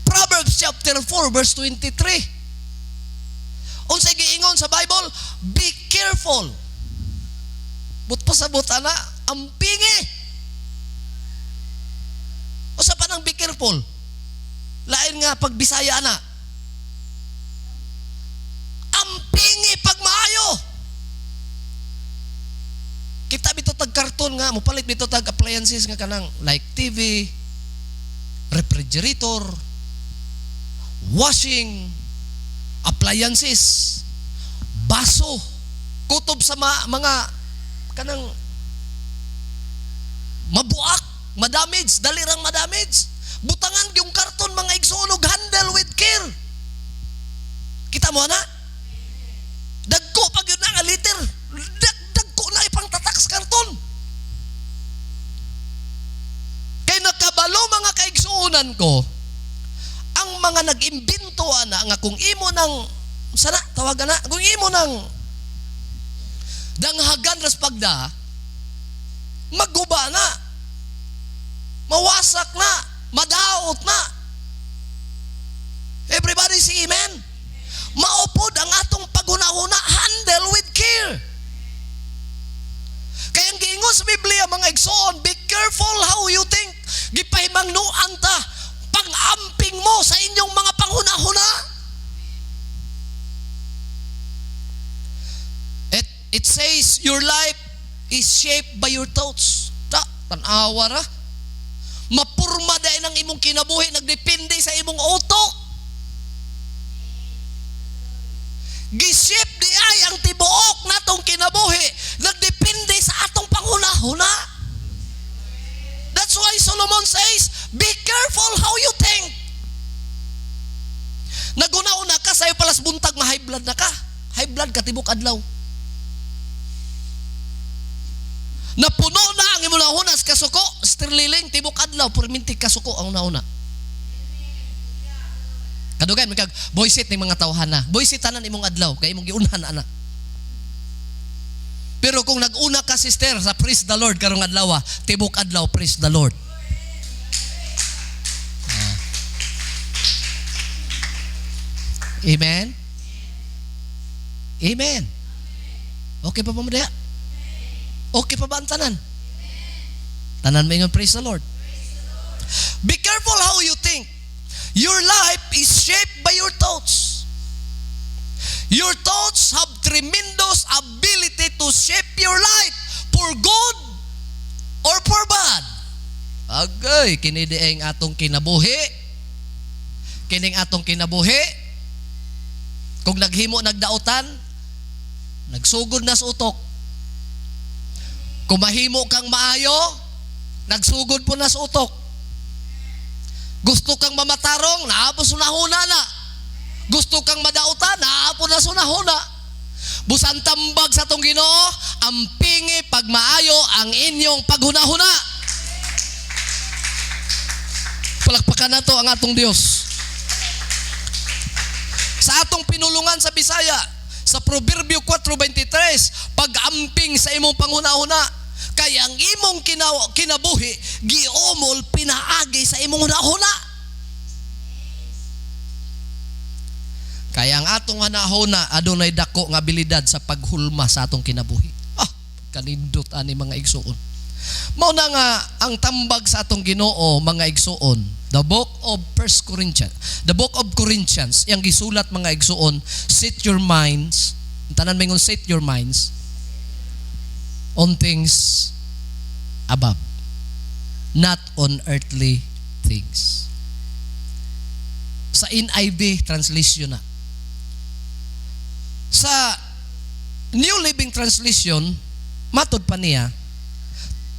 Proverbs chapter 4 verse 23. Unsa giingon sa Bible? Be careful. But pasabot ana, ampingi. Usa pa nang be careful. Lain nga pag Bisaya ana. Ampingi pag maayo. Kita bito tag karton nga, mopalit bito tag appliances nga kanang like TV, refrigerator, washing, appliances, baso, kutob sa mga kanang mabuak, madamage, dali rang madamage. Butangan yung karton mga igsoon og handle with care. Kita mo na? Dagko pag yun na nga liter. Dagko na ipang tataks karton. Kay nakabalo mga kaigsuonan ko, ang mga nag-imbento ana nga kung imo nang sana tawagan na, kung imo nang danghagan ras pagda, magguba na, mawasak na, madaot na. Everybody say amen. Maupod ang atong paghuna-huna, handle with care. Kaya ang giingon sa Biblia mga igsoon, be careful how you think. Gipahimangnuan ta pang-amping mo sa inyong mga panghuna-huna. It says your life is shaped by your thoughts. Ta, tan-awa ra. Mapurma dahil ang imong kinabuhi, nagdepende sa imong utok. Gishape di ay ang tibuok natong kinabuhi, nagdepende sa atong panghuna-huna. That's why Solomon says, be careful how you think. Naguna-una ka, sayo palas buntag, ma-high blood na ka. High blood ka, tibok adlaw. Napuno na ang imong una sa kasuko, sterliling, tibok adlaw, perminti kasuko ang una-una. Kadugan, magkag, boysit ni mga tawhana. Boysit tanan imong adlaw, kay imong giunhan ana. Pero kung nag-una ka, sister, sa "Praise the Lord" karong adlaw, tibok adlaw praise the Lord. Ah. Amen? Amen. Okay pa ba mo diha? Okay pa ba ang tanan? Tanan mo, "Praise the Lord." Be careful how you think. Your life is shaped by your thoughts. Your thoughts have tremendous ability to shape your life for good or for bad. Agay, kini ang atong kinabuhi. Kining atong kinabuhi. Kung naghimo nagdautan, nagsugod na sa utok. Kung mahimo kang maayo, nagsugod po na sa utok. Gusto kang mamatarong, naa po sa hunahuna na. Gusto kang madautan, naa po na sa hunahuna. Busa ang tambag sa atong Ginoo, ampingi pagmaayo ang inyong paghunahuna. Palakpakan nato ang atong Dios. Sa atong pinulungan sa Bisaya, sa Proverbio 4:23, pag-amping sa imong panghunahuna, kay ang imong kinabuhi giumol pinaagi sa imong hunahuna. Kaya ang atong hunahuna adunay dako nga abilidad sa paghulma sa atong kinabuhi. Ah, kanindot ani, mga igsuon. Mao na nga ang tambag sa atong Ginoo, mga igsuon, the book of First Corinthians, the book of Corinthians, yang gisulat, mga igsuon, "Set your minds," tanan mingon, "Set your minds on things above, not on earthly things." Sa NIV translation na. Sa New Living Translation, matod pa niya,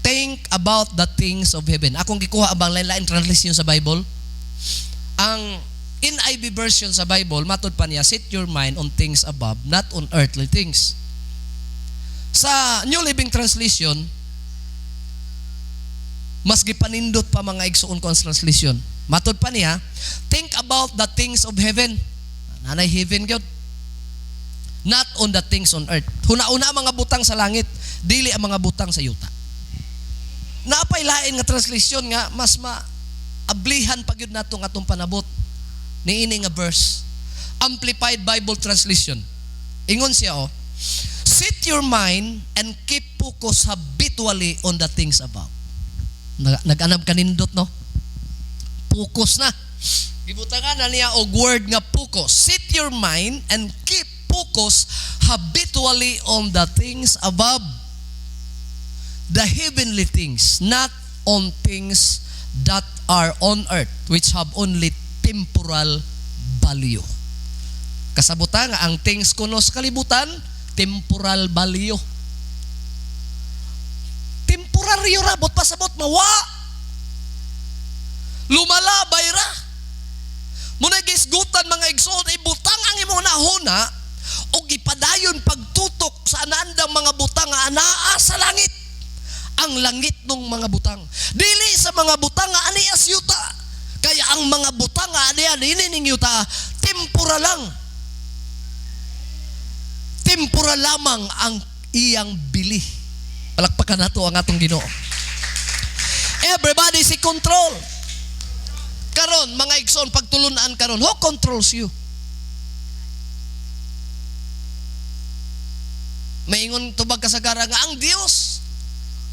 "Think about the things of heaven." Akong gikuha ang lain-lain translation sa Bible. Ang NIV version sa Bible, matod pa niya, "Set your mind on things above, not on earthly things." Sa New Living Translation, mas gipanindot pa, mga igsuon ko, ang translation. Matod pa niya, "Think about the things of heaven." Nanay heaven gyud. "Not on the things on earth." Huna-huna ang mga butang sa langit, dili ang mga butang sa yuta. Napay lain nga translation nga mas ma ablihan pa gyud nato nga atong panabot niini nga verse. Amplified Bible Translation. Ingon siya oh, "Set your mind and keep focus habitually on the things above." Nag-anab kanindot, no? Focus na. Gibutangan na niya og word nga focus. "Set your mind and keep focus habitually on the things above. The heavenly things, not on things that are on earth, which have only temporal value." Kasabutan nga ang things kuno sa kalibutan, temporal value. Temporaryo ra, bot pasabot, mawa. Lumalabay ra. Muna gisgutan, mga igsoon, ibutang ang imong hunahuna o gipadayon pagtutok sa anandang mga butang nga anaa sa langit. Ang langit ng mga butang. Dili sa mga butang nga ania sa yuta. Kaya ang mga butang nga aniya nini ning yuta, temporal lang. Temporal lamang ang iyang bili. Palakpakan nato ang atong Ginoo. Everybody say, "Control." Karon, mga igsoon, pagtulunan karon, who controls you? Maingon tubag kasagara nga ang Dios.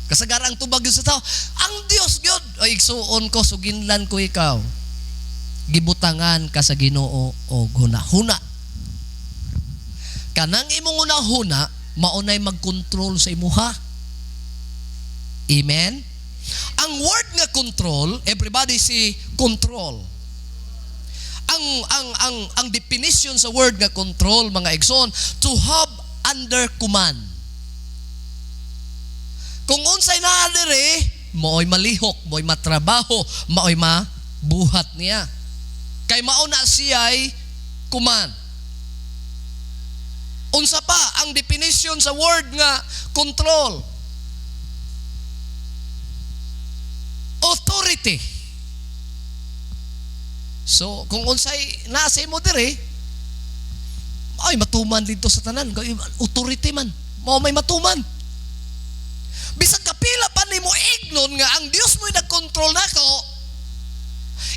Kasagara ang tubag yun sa tao. Ang Dios gyud. Ay, igsuon ko, suginlan ko ikaw. Gibutangan ka sa Ginoo og huna-huna. Kanang imong hunahuna, maunay magkontrol sa imuha. Amen? Ang word nga control, everybody say, "Control." Ang definition sa word nga control, mga igsoon, to have under command. Kung unsay naa diri, mao'y malihok, mao'y matrabaho, mao'y mabuhat niya. Kay mao na siya'y command. Unsa pa ang definition sa word nga control? Authority. So, kung unsay nasa imo diri, ay matuman dito sa tanan. Authority man. Mao may matuman. Bisag kapila pa nimo ignon nga ang Dios mo'y nagkontrol nako,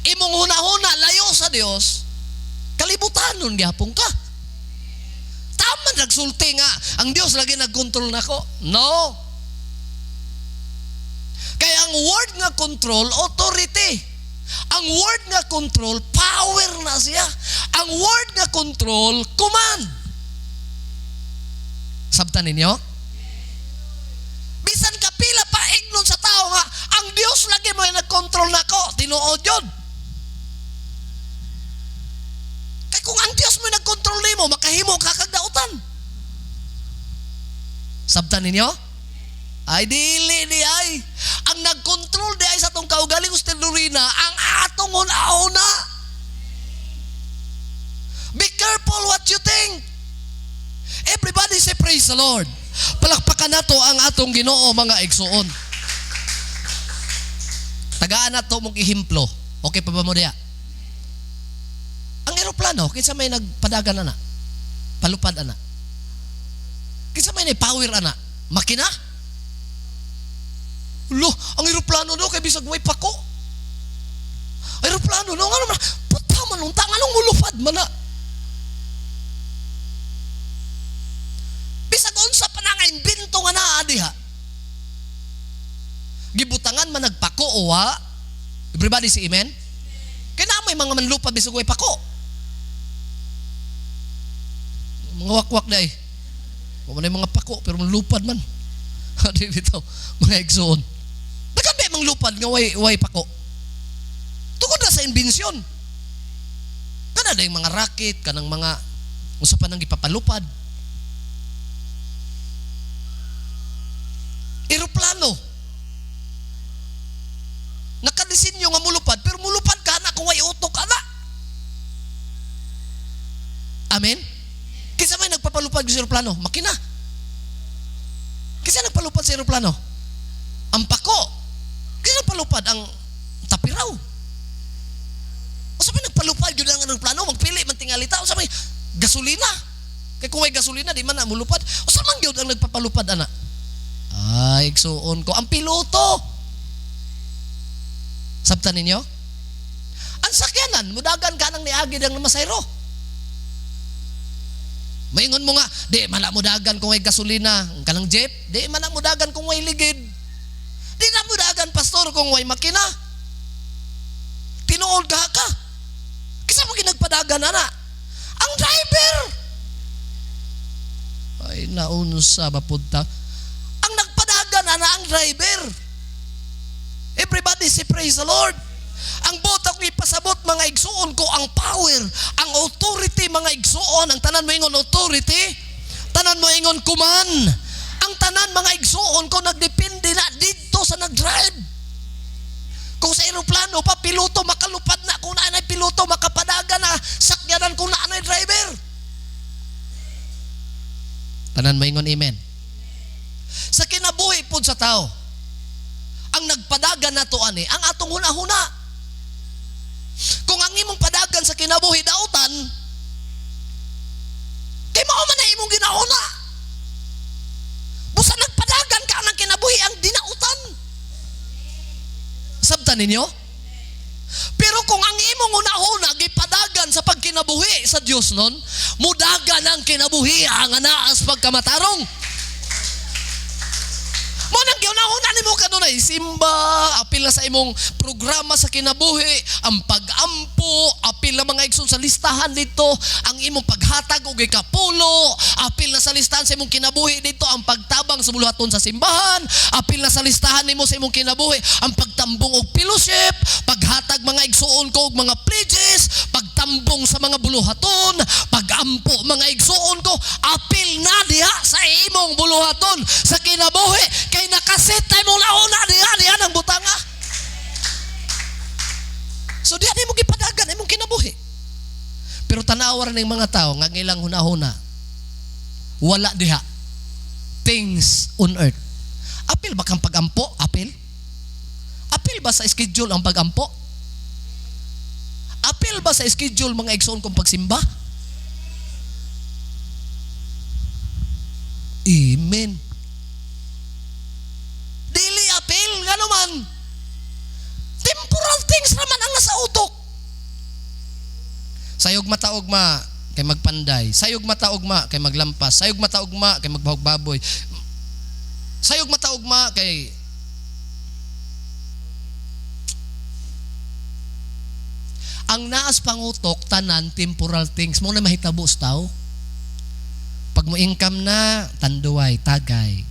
imong hunahuna layo sa Dios, kalibutanon gihapon ka. Tama nagsulti nga ang Dios lagi nagkontrol nako. No. Kaya ang word nga control, authority. Ang word nga control, power na siya. Ang word nga control, command. Sabtan ninyo? Bisan kapila pa ignon sa tao nga ang Dios lagi mo nagkontrol nako, tinuod yun. Kay kung ang Dios mo nagkontrol nimo, makahimo ka kag dautan. Sabtan ninyo? Ay dili di ay. Ang nagkontrol di ay sa atong kaugaling, Sister Lorena, ang atong una. Be careful what you think. Everybody say, "Praise the Lord." Palakpakan nato ang atong Ginoo, mga igsuon. Tagaan nato mong ehemplo. Okay pa ba mo diya? Ang eroplano, kinsa may nagpadagan ana? Palupad ana. Kinsa may power ana? Makina? Lo, ang eroplano no kay bisag way pako. Eroplano no ngano man puta man unta, nganong mulupad man na? Bisag unsa pa na nga imbento nga naa diha. Gibutangan man nagpako o wa? Everybody say amen. Kay naa may mga manlupad bisag way pako. Mga wakwak dai. Wa man mga pako pero manlupad man. Di bitaw mga igsoon. Daghan ba manglupad nga way pako? Tungod na sa imbensyon. Kana na yung mga rocket, kanang mga usa pa nang gipapalupad. Eroplano. Nakadisenyo nga mulupad pero mulupad ka na kung way utok ana. Amen? Kinsa may nagpapalupad sa eroplano? Makina. Kinsa nagpalupad sa eroplano? Ang pako. Kinsa nagpalupad? Ang tapiraw. Usa may nagpalupad gyud ang eroplano, magpili man tingalita, usa may gasolina. Kay kung may gasolina di man na mulupad. Usa man gyud ang nagpapalupad ana? Ay, igsuon ko ang piloto. Sabtan ninyo? Ang sakyanan, mudagan ka nang niagi ang masayro. Maingon mo nga, di man na mudagan kung may gasolina, ang kanang jeep, di man na mudagan kung may ligid. Di na mudagan, pastor, kung may makina. Tinuod ka ka. Kisa mo ginagpadagan, ana? Ang driver! Ay, naunsa ba punta? Ang nagpadagan, ana, ang driver. Everybody say, "Praise the Lord." Ang buot akong ipasabot, mga igsuon ko, ang power, ang authority, mga igsuon. Ang tanan mo ingon authority, tanan mo ingon command. Ang tanan, mga igsuon ko, nagdepende na dito sa nag-drive. Kung sa eroplano pa, piloto makalupad na. Kung naanay piloto, makapadagan na sakyanan kung naanay driver. Tanan mo ingon amen. Sa kinabuhi pod sa tao, ang nagpadagan nato ani ang atong hunahuna. Kung ang imong padagan sa kinabuhi dautan, kay mao man na imong ginahuna. Busa nagpadagan ka ng kinabuhi ang dinautan. Sabtan ninyo? Pero kung ang imong hunahuna gipadagan sa pagkinabuhi sa Dios nun, mudagan ang kinabuhi ang anaas pagkamatarong. Mo nang gihuna-huna nimo kanunay simba, apil na sa imong programa sa kinabuhi, ang pag-ampo, apil na mga igsoon sa listahan dito, ang imong paghatag og ikapulo, apil na sa listahan sa imong kinabuhi dito, ang pagtabang sa buluhaton sa simbahan, apil na sa listahan nimo sa imong kinabuhi, ang pagtambong og fellowship, paghatag mga igsuon ko og mga pledges, pagtambong sa mga buluhaton, pagampo mga igsuon ko, apil na diha sa imong buluhaton sa kinabuhi, kay nakaset na imong launa diha, diha ng butanga. So diha nimo gipadagan imong kinabuhi. Pero tanawa rin ng mga tao nga ang ilang hunahuna wala diha, things on earth. Apil ba kang pagampo? Apil? Apil ba sa schedule ang pagampo? Apil ba sa schedule mga igsoon kong pagsimba? Amen. Sayog mata ugma kay magpanday. Sayog mata ugma kay maglampas. Sayog mata ugma kay magbahog baboy. Sayog mata ugma kay ang naas pangutok tanan temporal things mo na mahitabo sa tao. Pag mo income na, tanduay, tagay.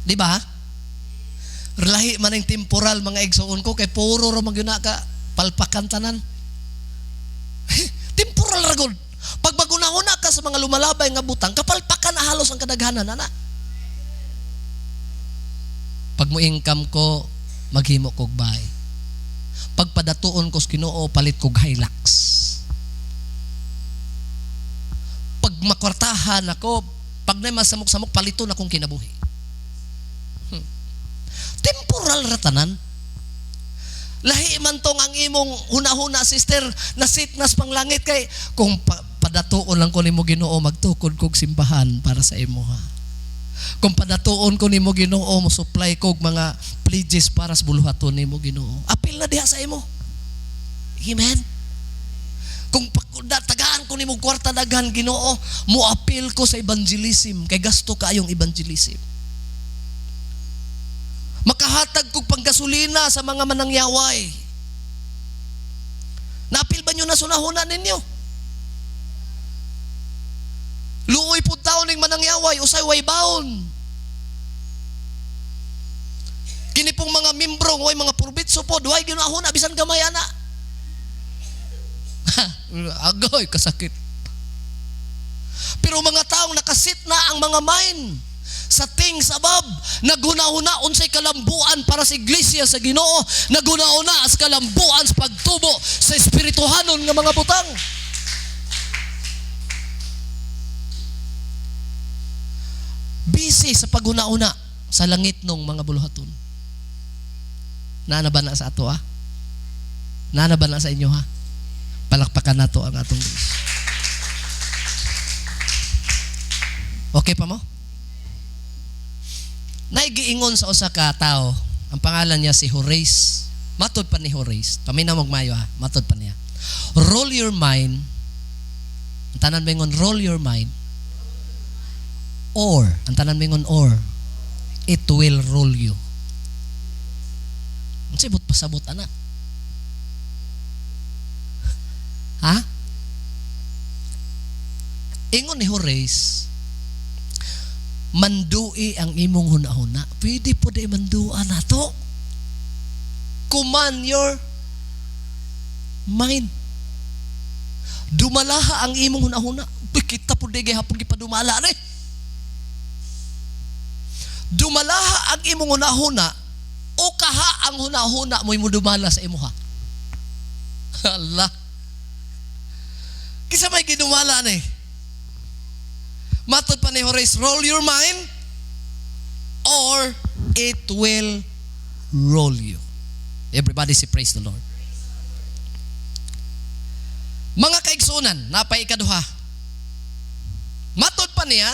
Di ba? Lahi man ang temporal mga igsoon ko kay puro ra man gyud na ka palpakan tanan. Temporal ra gud. Pag magunahuna ka sa mga lumalabay nga butang, kapalpakan na halos ang kadaghanan ana. Pag mo income ko, maghimo kog bahay. Pagpadatuon ko sa Ginoo, palit kog Hilux. Pag makwartahan ako, pag na masamok-samok, paliton akong kinabuhi. Temporal ra tanan. Lahi man tong ang imong huna-huna, sister, nasitnas pang langit kay kung padatuon lang ko nimo Ginoo, magtukod kog simbahan para sa imo ha. Kung padatuon ko nimo Ginoo, mo supply kog mga pledges para sa buluhaton nimo Ginoo. Apil na diha sa imo. Amen. Kung tagaan ko nimo kwarta daghan Ginoo, mo apil ko sa evangelism kay gasto kaayong evangelism. Makahatag kog panggasolina sa mga manangyaway. Naapil ba nyo na sunahuna ninyo? Luoy po taon ning manangyaway, usay way baon. Kini pong mga membro, way mga purbitso po, duhay ginahuna, bisan gamay ana. Agoy, kasakit. Pero mga taong nakasit na ang mga mind sa things above, naghuna-huna unsay kalambuan para sa iglesia sa Ginoo, naghuna-huna sa kalambuan sa pagtubo sa espirituhanon nga mga butang. Busy sa paghuna-huna sa langit nung mga buluhaton. Naa na ba na sa ato ha? Naa na ba na sa inyo ha? Palakpakan nato ang atong Diyos. Okay pa mo? Naigiingon sa usa ka tawo, ang pangalan niya si Horace. Matod pa ni Horace. Paminaw og mayo ha, matod pa niya. Roll your mind. Ang tanan mingon roll your mind. Or, ang tanan mingon or, it will roll you. Ang sibot pasabot ana. Ha? Ingon ni Horace, mandui ang imong hunahuna. Pwede po di mandua na to. Command your mind. Dumalaha ang imong hunahuna. Kita po di gihapon gipadumala ni. Dumalaha ang imong hunahuna o kaha ang hunahuna mo imo dumala sa imuha. Allah. Kisa may gidumala ni. Matod pa ni Horace, roll your mind or it will roll you. Everybody say praise the Lord. Mga kaigsunan, napay ikaduha. Matod pa niya,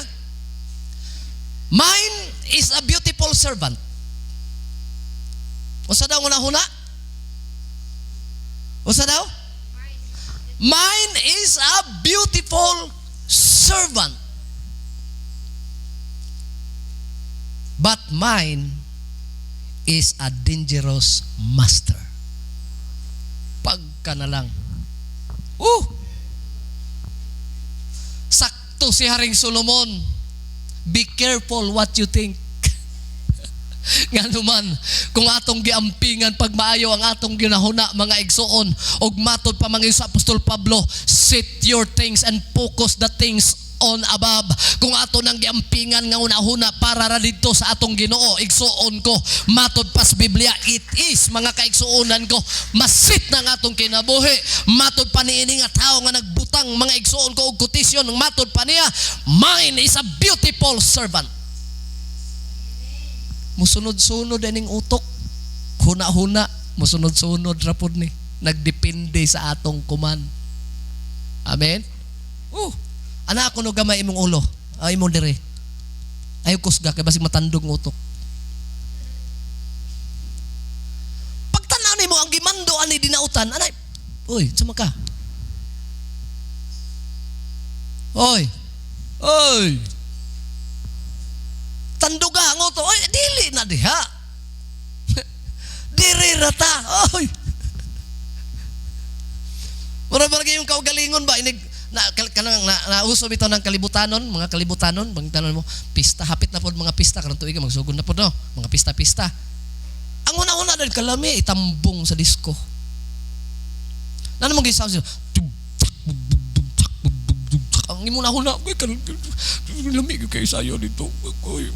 mine is a beautiful servant. Usa daw una-huna? Usa daw? Mine is a beautiful servant. But mine is a dangerous master. Pagka na lang. Sakto si Haring Solomon. Be careful what you think. Nga naman, kung atong giampingan pagmaayo ang atong ginahuna, mga igsoon, og matod pa mga sa Apostol Pablo, set your things and focus the things on above. Kung ato nang giampingan nga una-huna para ra didto sa atong Ginoo, igsoon ko, matod pas Biblia, it is, mga kaigsuonan ko, masit na ang atong kinabuhi. Matod pa niini nga tawo nga nagbutang, mga igsoon ko, og kotisyon, matod pa niya, mine is a beautiful servant. Musunod-sunod ining utok, huna-huna, musunod-sunod ra pud ni, nagdepende sa atong kuman. Amen? Ana ako no gamay imong ulo, ay imong dire. Ayaw kusga kay basig matandog ng utok. Pagtan-aw nimo ang gimando ani dinautan, anay Uy, sama ka. Oy. Oy. Tanduga ang utok. Oy, dili na diha. Diri rata. Oy. Mura ba yung kaugalingon ba? Inig, na, kanang, na, nauso bitaw ng kalibutanon, mga kalibutanon, bangtanon mo, pista, hapit na pod mga pista, karong tuig magsugod na pod, no? Mga pista-pista. Ang una-una dahil kalami, itambong sa disco. Nano mong gisound siya? Ang imong nahuna, uy, lami kayo sayo dito. Uy,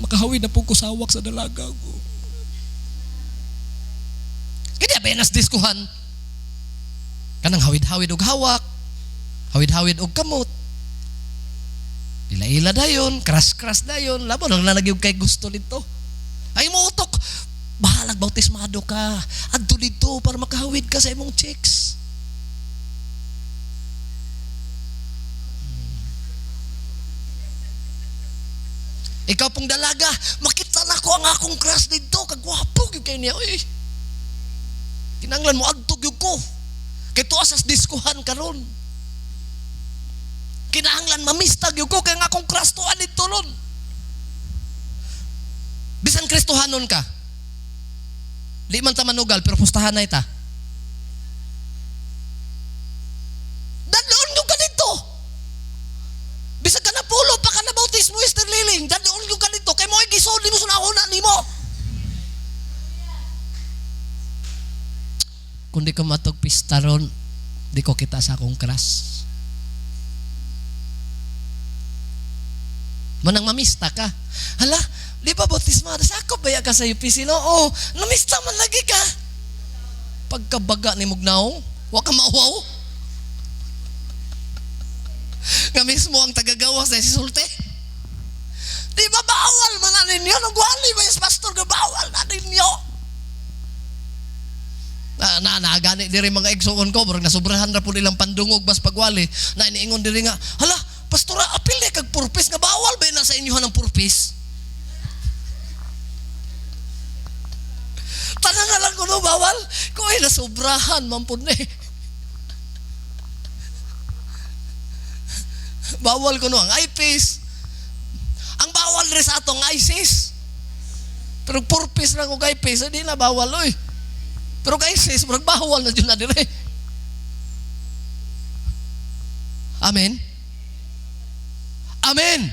makahawid na po ko sawak sa dalaga ko. Kaya ba yan as diskuhan? Kanang hawid-hawid og hawak, hawid-hawid og kamot. Ila-ila dayon, kras-kras dayon, labo nang nalagyo kay gusto nito. Ay mo utok, bahalag bautismado ka. Adto dito para makahawid ka sa imong chicks. Ikaw pong dalaga, makita na ko ang akong crush dito, kagwapo gyud kay niya. Uy. Kinanglan mo adto gyud ko. Kay tuwa sa diskuhan karon. Kinahanglan mamista gyud ko kay ang akong crush tuwa dito ron. Bisan Kristohanon ka. Di man ta manugal pero pustahan na ita. Dadloon gyud ka dito. Bisag ka na pulo pa ka na bautismo Esther Liling, dadloon gyud ka dito kay mo'y gisod nimo sa una nimo. Kung di ko matog pista ron, di ko kita sa akong crush. Manang mamista ka. Hala, di ba bautismo? Sakop ba ya ka sa UPC? No? Oo, namista man lagi ka. Pagkabaga ni Mugnaw, wa ka mauwaw. Nga mismo ang tagagawas na si Sulte. Di ba bawal man na ninyo? Nagwali ba yung pastor nga bawal na ninyo? Naagani diri mga igsoon ko, murag nasubrahan ra pud ilang pandungog bas pagwali. Na iniingon diri nga, hala, pastora, apil di kag purpose nga bawal ba na sa inyo ng purpose? Tanan na lang kuno bawal. Kuy nasubrahan man pud ni. Bawal kuno ang IPIS. Ang bawal rin sa atong ISIS. Pero purpose lang og IPIS, di na bawal oy. Pero kay ISIS, murag bawal na dyan na dire. Amen? Amen!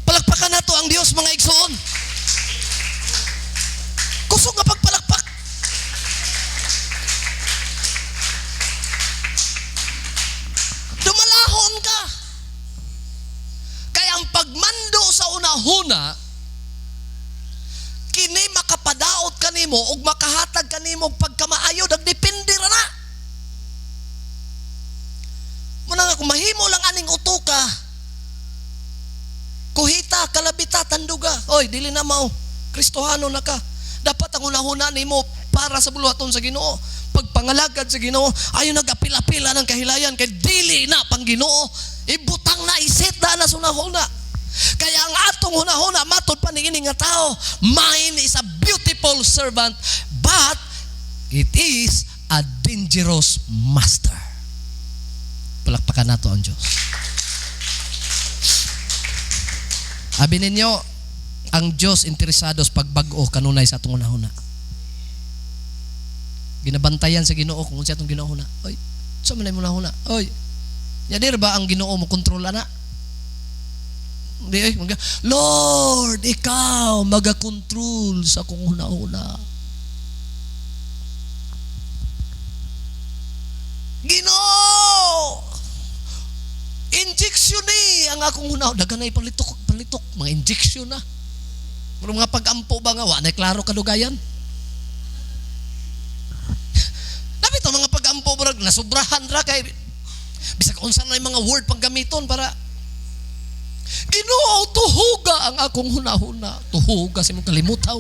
Palakpakan nato ang Dios mga igsoon. Kusog nga pagpalakpak. Dumalahon ka. Kaya ang pagmando sa unahuna, kini makapadaot kanimo ug makahatag kanimo og pagkamaayo, nagdepende ra na. Muna nga kung mahimo lang aning utoka, kuhita, kalabita, tanduga. Oy, dili na mao. Kristohano na ka. Dapat ang unahuna nimo para sa buluhaton sa Ginoo. Pagpangalagad sa Ginoo, ayon nagapila-pila ng kahilayan kay dili na pang Ginoo. Ibutang na iset na sa unahuna. Kaya ang atong hunahuna matod pa niini nga tao, mine is a beautiful servant, but it is a dangerous master. Palakpakan nato ang Diyos. Abi ninyo, ang Diyos interesado sa pagbag-o kanunay sa atong hunahuna. Ginabantayan sa Ginoo kung unsa atong ginahuna. Oy, sa man imong hunahuna? Oy. Yadir ba ang Ginoo mo kontrol ana? Hindi ay, Lord, ikaw magakontrol sa akong hunahuna. Ginoo! Injection ni ang akong hunahuna. Dagan ay palitok, palitok, mga injection na. Pero mga pag-ampo ba nga, wa na klaro kadugayan. Dapat ang mga pag-ampo barag nasubrahan ra kay bisag unsa na yung mga word panggamiton para Ginoo, tuhuga ang akong hunahuna. Tuhuga sa imong kalimutaw.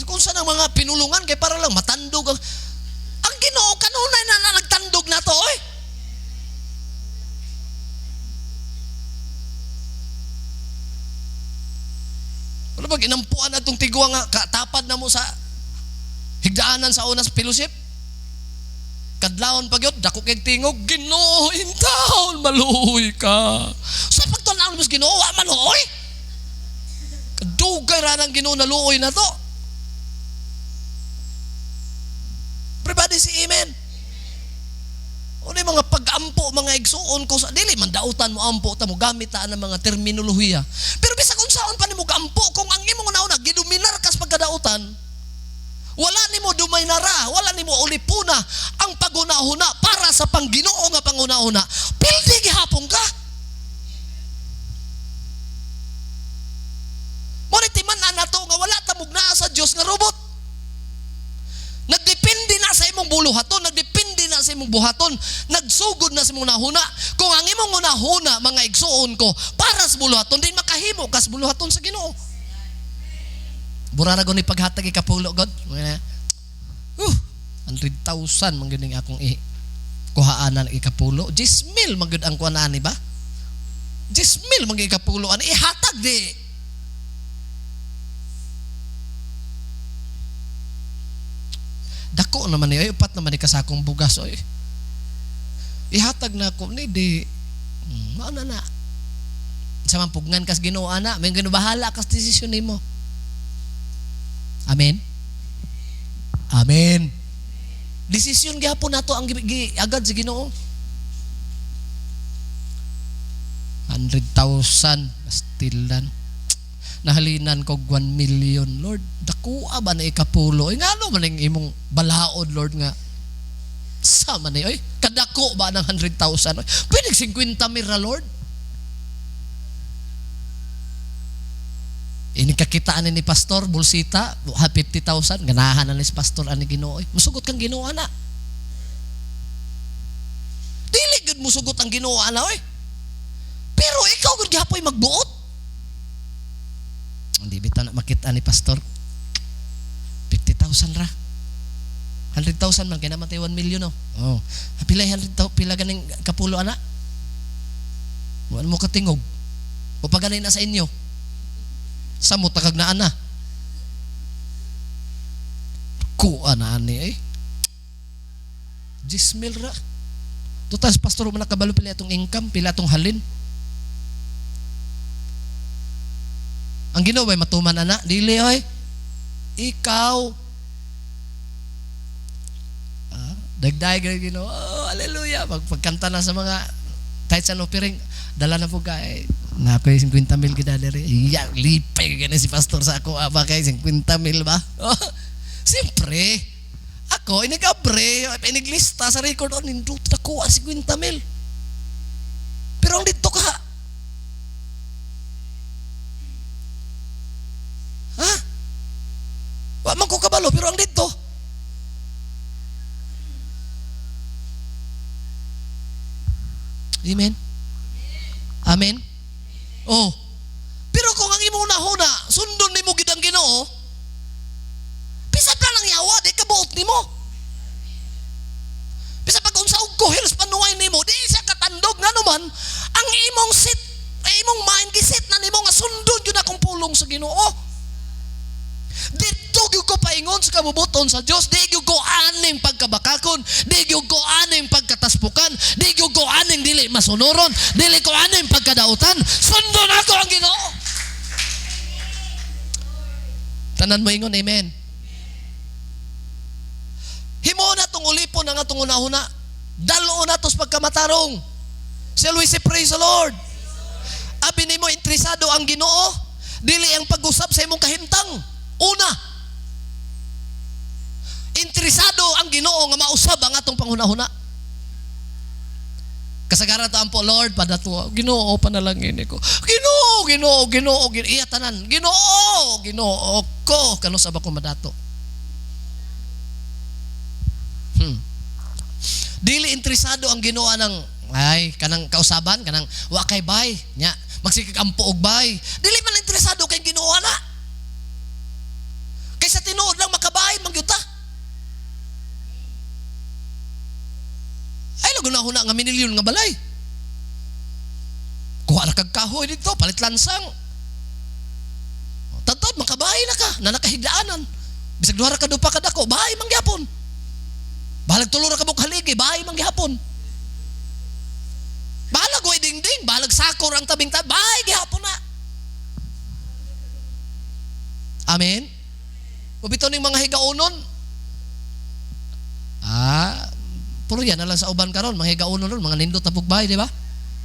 Kung saan ang mga pinulungan kay para lang matandog ang Ginoo kanunay na nagtandog na to, oy. Wala ba ginampuan atong tigwa nga katapad na mo sa Higdaanan sa una sa fellowship. Kadlawon pa gyud, dako kay tingog, Ginoo intawon maluoy ka. Sa pagtun-an mo sa Ginoo, wa maluoy. Dugay ra nang Ginoo naluoy na to. Everybody say amen. Ano yung mga pag-ampo, mga igsuon ko sa dili man dautan mo ampo ta mo gamit ta ng mga terminolohiya. Pero bisag unsaon pa nimo gaampo kung ang imong una gidominar kas pagkadautan, wala nimo dumaynara, wala nimo ulipuna ang paghuna-huna para sa pangginoo nga panghuna-huna. Pildi gihapon ka. Mo ni timan-an nato nga wala ta mugnaa sa Dios nga robot. Nagdepende na sa imong buluhaton, nagdepende na sa imong buhaton, nagsugod na sa imong nahuna. Kung ang imong hunahuna, mga igsuon ko, para sa buluhaton, din makahimo ka sa buluhaton sa Ginoo. Burara ko ni paghatag ikapulo, God. 100,000 man gyud ning akong kuhaanan ikapulo. 10,000 man gyud ang kuhanaan, ba? 10,000 man gyud ikapulo ani ihatag di. Dako naman ni, ay, upat naman ni kasakong bugas, oy. Ihatag na ako ni di. Mao na na. Sa man pugnan kas Ginoo ana, may Ginoo bahala kas desisyon nimo. Amen. Amen. Desisyon gihapon nato ang agad sa Ginoo. 100,000 pastilan. Nahalinan ko 1 million, Lord. Dakuha ba na ikapulo? Ay, ngano man ang imong balaod, Lord, nga sama ni, oy, kadako ba ng 100,000? Oy, pwede 50 mil ra, Lord. Ini kakitaan ni Pastor, bulsita, 50,000, ganahan na ni Pastor ani Ginoo. Oy, musugot kang Ginoo ana. Dili gud musugot ang Ginoo ana, oy. Pero ikaw gud gihapoy magbuot. Hindi bitaw na makita ni Pastor. 50,000 ra. 100,000 man kay namatay 1 million, no. Oh. Pila 100,000, pila ganing kapulo ana? Wa mo katingog. O paganay na sa inyo. Samot kag naa na. Kuha na ani eh. 10,000 ra. Total pastor man nakabalo pila atong income, pila atong halin. Ang Ginoo bay matuman ana, dili oy. Ikaw. Dagday gani Ginoo. Oh, hallelujah. Pagkanta na sa mga tithes and offering, dala na po ka eh. Na ako'y 50,000 kita diri. Iya, lipay gani si pastor sa ako aba kay 50,000 ba? Oh, siyempre, ako inigabre, iniglista sa record on nindot ako ang 50,000. Pero ang dito ka. Ha? Wa man ko kabalo pero ang dito. Amen. Amen. Oh. Pero kung ang imong nahuna, sundon nimo gid ang Ginoo. Bisan pa lang yawa, di kabuot nimo. Bisan pag unsa og kohils panuay nimo, di siya katandog ngano man ang imong set, imong mind giset na nimo nga sundon gyud akong pulong sa Ginoo. Dito gyud ko paingon sa kabubuton sa Dios, di gyud ko aning pagkabakakon, di gyud ko aning pagkataspukan, di gyud ko aning dili masunuron, dili ko aning pagkadautan. Sundon ako ang Ginoo. Tanan mo ingon amen. Himo na tong ulipon ang atong hunahuna. Dalo na tos pagkamatarong. Shall we say praise the Lord? Abi nimo interesado ang Ginoo, dili ang pag-usab sa imong kahimtang. Una, interesado ang Ginoo nga mausab ang atong panghunahuna. Kasagaran to ampo, Lord, padato, Ginoo panalangin ko. Ginoo, Ginoo, Ginoo, Ginoo, iya tanan. Ginoo, Ginoo ko kano sa ba ko madato. Dili interesado ang Ginoo nang ay kanang kausaban, kanang wa kay bay, nya magsikig ampo og bay. Dili man interesado kay Ginoo na. Kaysa tinuod lang makabahin man gyud ta. Ay lago na huna nga minilyon nga balay. Kuha ra kag kahoy didto, palit lansang. Tadtad makabahin na ka, na nakahigdaanan. Bisag duha ra ka dupa kadako, bahay man Bahalag tulo ra ka buok haligi, bahay man gihapon. Bahalag way dingding, bahalag sakor ang tabing tabi, bahay gihapon na. Amen. Mabitaw ning mga higaonon. Ah, puro yan na lang sa uban karon, mga higaonon ron, mga nindot na bahay, di ba?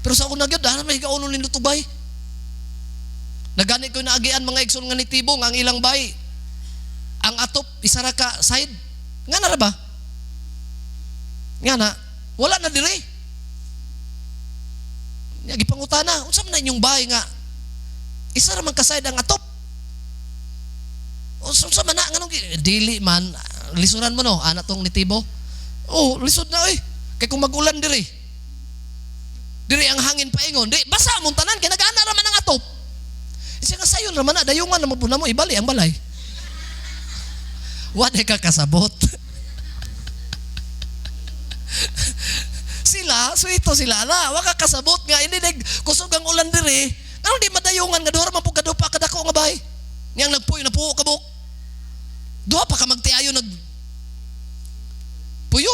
Pero sa una gyud, dahil may higaonon nindot og bahay. Nagani ko naagian mga igsoon nga nitibong ang ilang bahay. Ang atop isa ra ka side. Nga na ra ba? Nga na, wala na diri. Nya gipangutana, unsa man na inyong bahay nga isa ra man ka side ang atop? Unsa man na nganong dili man lisuran mo no ana tong nitibo. Oh, lisod na oy. Kay kung magulan diri. Diri ang hangin paingon, di basa mong tanan kay nag-ana ra man ang atop. Siya nga sayon ra man na dayungan na mapuna mo ibali ang balay. Wa ka kasabot. Sila, suito sila na, wa ka kasabot nga ini nag kusog ang ulan diri. Nganong di madayungan nga duha ra man pud kadupa kadako nga bahay. Niyang nagpuyo na puo kabuk. Duha pa ka magtiayo nag puyo.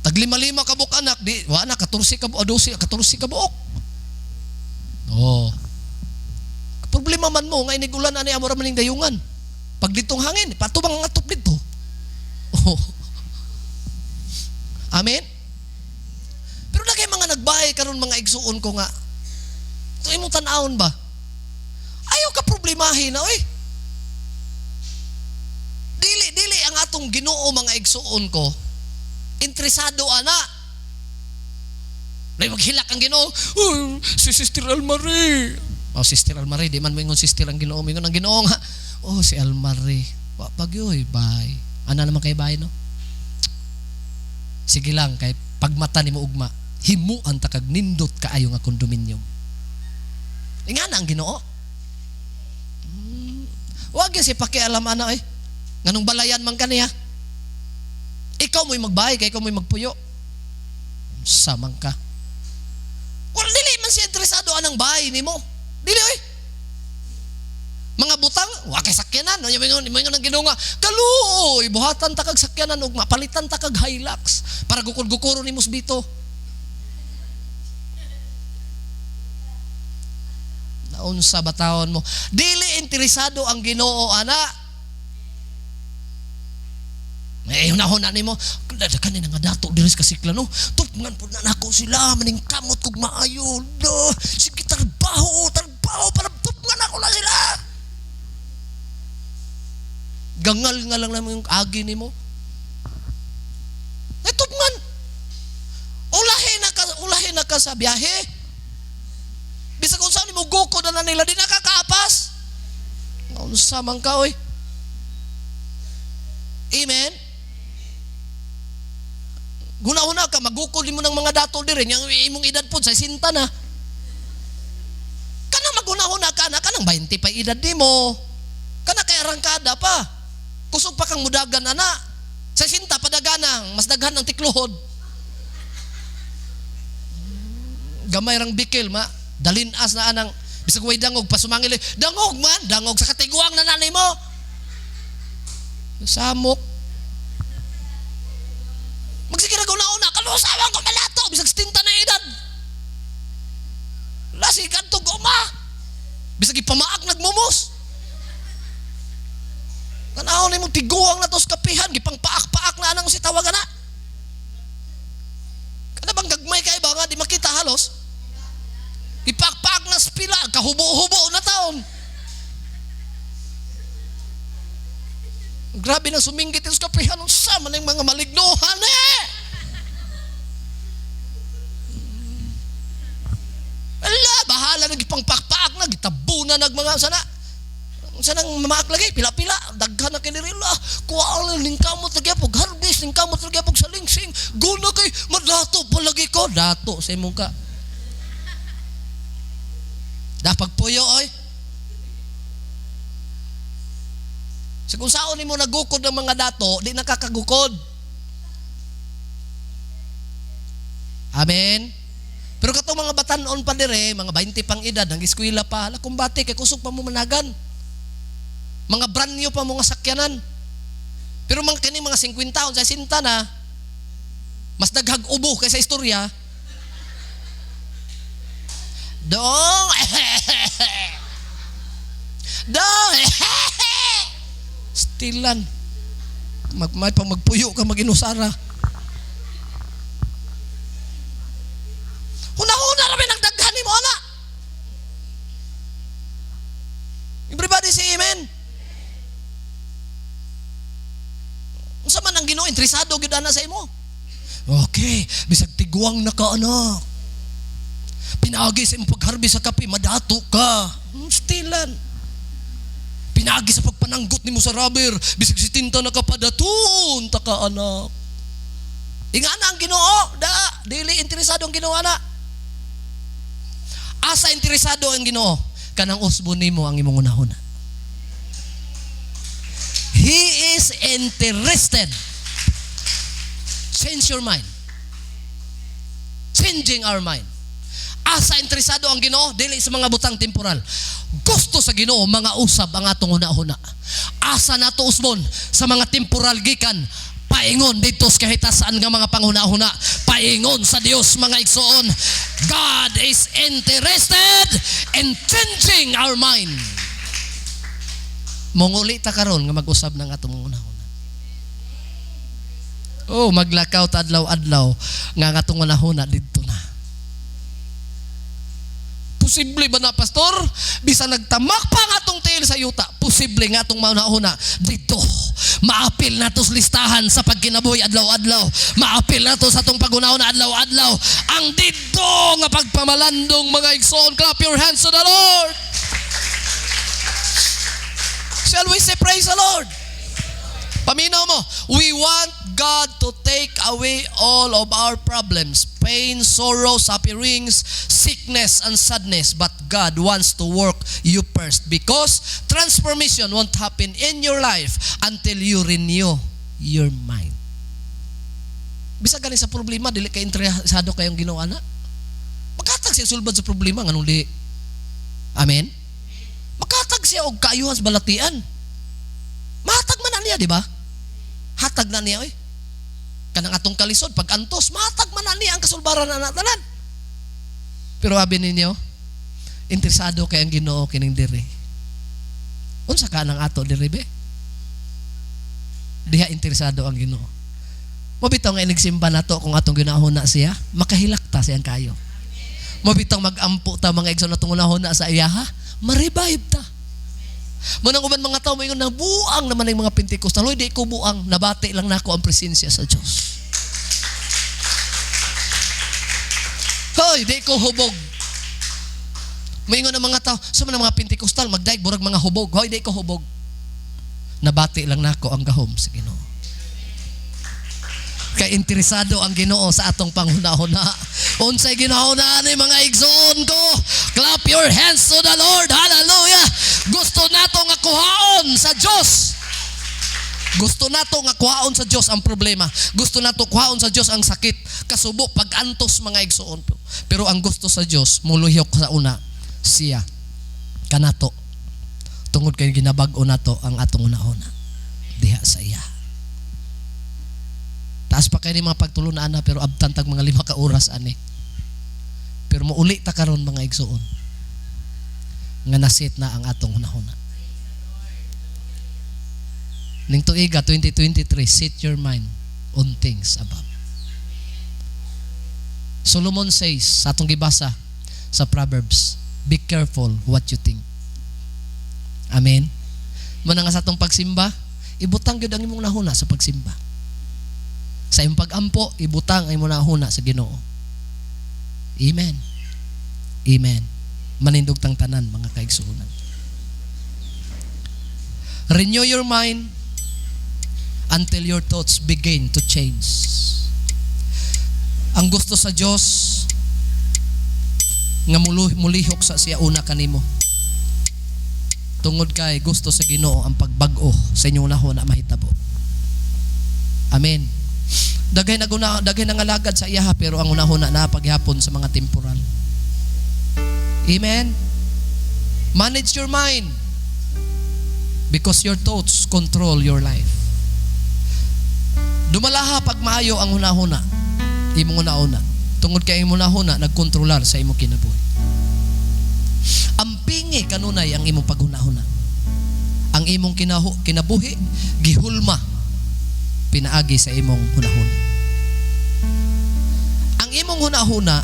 Taglima-lima kabuk anak, di wa na 14 ka 12, 14 ka buok. Oh. Problema man mo nga inigulan ani amo ra man ning dayungan. Pag ditong hangin, patubang ang atop dito. Oh. Amen. Pero na kay mga nagbahay karon mga igsuon ko nga. Ito imong tan-awon ba? Ayaw ka problemahin na oy. Dili dili ang atong Ginoo mga igsuon ko. Interesado ana. Nay maghilak ang Ginoo. Oh, si Sister Almarie. Oh, Sister Almarie, di man moingon sister ang Ginoo, moingon ang Ginoo nga. Oh, si Almarie. Wa pagyoy, bye. Ana naman kay bye no? Sige lang kay pagmata nimo ugma, himuan ta kag nindot kaayo nga kondominium. Ingana ang Ginoo. Wag gyud si pakialam ana oy. Nganong balayan man kaniya. Ikaw mo'y magbahay kay ikaw mo'y magpuyo. Samang ka. Wala dili man siya interesado anang bahay nimo. Dili oy. Mga butang, wa kay sakyanan. Ano yung ang Ginoo nga, kaluoy, buhatan ta kag sakyanan ug mapalitan ta kag Hilux para gukod-gukuro nimo sa bito. Naunsa ba taon mo? Dili interesado ang Ginoo ana. May hunahuna nimo, kani nga dato diri sa kasikla no. Tupngan pud na nako sila maning kamot kog maayo. Do, sige trabaho, trabaho para tupngan ako na sila. Gangal nga lang naman yung agi nimo. Ay tupngan. Ulahi na ka sa biyahe. Bisag unsa nimo gukod na nila di nakakaapas. Unsa man ka oy. Amen. Guna-una ka, magukod mo ng mga dato diri, yang imong edad pod sa 60 na. Kanang maguna-una ka na, kanang 20 pa edad nimo. Kana kay arangkada pa. Kusog pa kang mudagan ana. Sa 60 padagana, mas daghan ang tikluhod. Gamay rang bikil ma, dalinas na anang bisag way dangog pasumangil. Dangog man, dangog sa katiguang na nanay mo. Samok. Magsige ra una-una, kalusawan ko malato, bisag 70 na edad. Lasi kadto goma. Bisag ipamaak nagmumos. Tan-awon nimo tiguang na to sa kapihan, gipangpaak-paak na anang si tawagan na. Kada bang gagmay kay ba nga di makita halos? Ipaak-paak na sa pila, kahubo-hubo na taon. Grabe na suminggit yung kapihan, unsa man ang mga malignohan eh. Ala, bahala na gipangpakpaak na, gitabunan nag mga sana. Unsa nang mamaak lagi, pila-pila, daghan na kini rila. Kuha lang ning kamot lagi pog harvest, ning kamot lagi pog salingsing. Guna kay madato palagi ko, dato sa imong ka. Dapag puyo oy. Sa kung saan nimo nagukod ng mga dato, di nakakagukod. Amen. Pero katong mga batan-on pa dire, mga 20 pang edad, ang eskwela pa, hala kumbate kay kusog pa mo managan. Mga brand new pa mga sakyanan. Pero mga kini mga 50 o 60 na, mas daghag ubo kaysa istorya. Dong! Dong! Stilan. May pang magpuyo ka mag-inusara. Huna-huna rami nagdaghan nimo ana. Everybody say amen. Unsa man ang Ginoo interesado gyud ana sa imo? Okay, bisag tiguang na ka anak. Pinaagi sa imong pagharbi sa kape, madato ka. Stilan. Pinaagi sa pagpananggot nimo sa rubber, bisag si tinta na ka padaton ta ka anak. Ingana ang Ginoo, da dili interesado ang Ginoo ana. Asa interesado ang Ginoo? Kanang usbo nimo ang imong unahuna. He is interested. Change your mind. Changing our mind. Asa interesado ang Ginoo? Dili sa mga butang temporal. Gusto sa Ginoo mga usab ang atong hunahuna. Asa nato usbon sa mga temporal gikan paingon dito sa kahitasan nga mga panghuna-huna. Paingon sa Dios mga igsoon. God is interested in changing our mind. Monguli ta karon nga mag-usab ng atong hunahuna. Oh, maglakaw ta adlaw-adlaw nga ang atong hunahuna didto na. Posible ba na, pastor? Bisan nagtamak pa ang atong tiil sa yuta, posible nga atong hunahuna didto. Maapil nato sa listahan sa pagkinabuhi adlaw-adlaw. Maapil nato sa atong paghunahuna adlaw-adlaw. Ang didto nga pagpamalandong mga igsoon. Clap your hands to the Lord. Shall we say praise the Lord? Paminaw mo, we want God to take away all of our problems, pain, sorrow, sufferings, sickness, and sadness. But God wants to work you first because transformation won't happen in your life until you renew your mind. Bisag gani sa problema, dili kay interesado kayong Ginoo ana. Maghatag siya sulbad sa problema nganong di. Amen. Maghatag siya og kaayuhan sa balatian. Mahatag man na niya, di ba? Hatag na niya, oy. Kanang atong kalisod, pag antos, mahatag man na niya ang kasulbaran na natanan. Pero abi ninyo, interesado kay ang Ginoo kining diri. Unsa ka nang ato diri be? Diha interesado ang Ginoo. Mabitaw nga inigsimba nato kung atong ginahuna siya, makahilak ta siyang kayo. Mabitaw mag-ampo ta mga igsoon atong hunahuna sa iya ha, ma-revive ta. Munang uban mga tao moingon nabuang naman ang mga Pentecostal. Hoy, di ko buang, nabati lang nako ang presensya sa Dios. Hoy, di ko hubog. Moingon ang mga tao, sa man ang mga Pentecostal magdaig burag mga hubog. Hoy, di ko hubog. Nabati lang nako ang gahom sa Ginoo. Kay interesado ang Ginoo sa atong panghuna-huna. Unsay ginahuna ni mga igsoon ko? Clap your hands to the Lord. Hallelujah. Gusto nato nga kuhaon sa Dios. Gusto nato nga kuhaon sa Dios ang problema. Gusto nato kuhaon sa Dios ang sakit, kasubo, pag-antos mga igsoon. Pero ang gusto sa Dios, muluyok sa una siya kanato. Tungod kay ginabag-o nato ang atong una-una diha sa iya. Taas pa kayo ni mga pagtulunan na pero abtan tag mga 5 ka oras ani. Pero muuli ta karon mga igsoon nga nasit na ang atong hunahuna. Ning tuiga 2023, set your mind on things above. Solomon says sa atong gibasa sa Proverbs, be careful what you think. Amen. Muna nga sa atong pagsimba, ibutang gyud ang imong nahuna sa pagsimba. Sa imong pag-ampo, ibutang ang imong nahuna sa Ginoo. Amen. Amen. Manindog tang tanan mga kaigsuonan. Renew your mind until your thoughts begin to change. Ang gusto sa Dios nga mulihok sa siya una kanimo. Tungod kay gusto sa Ginoo ang pagbag-o sa inyong nahuna mahitabo. Amen. Daghay naguna, daghay nangalagad sa iyaha pero ang unahuna na paghapon sa mga temporal. Amen. Manage your mind because your thoughts control your life. Dumalaha pag maayo ang hunahuna, imong hunahuna. Tungod kay imong hunahuna nagkontrolar sa imong kinabuhi. Ampingi kanunay ang imong paghunahuna. Ang imong kinabuhi gihulma pinaagi sa imong hunahuna. Ang imong hunahuna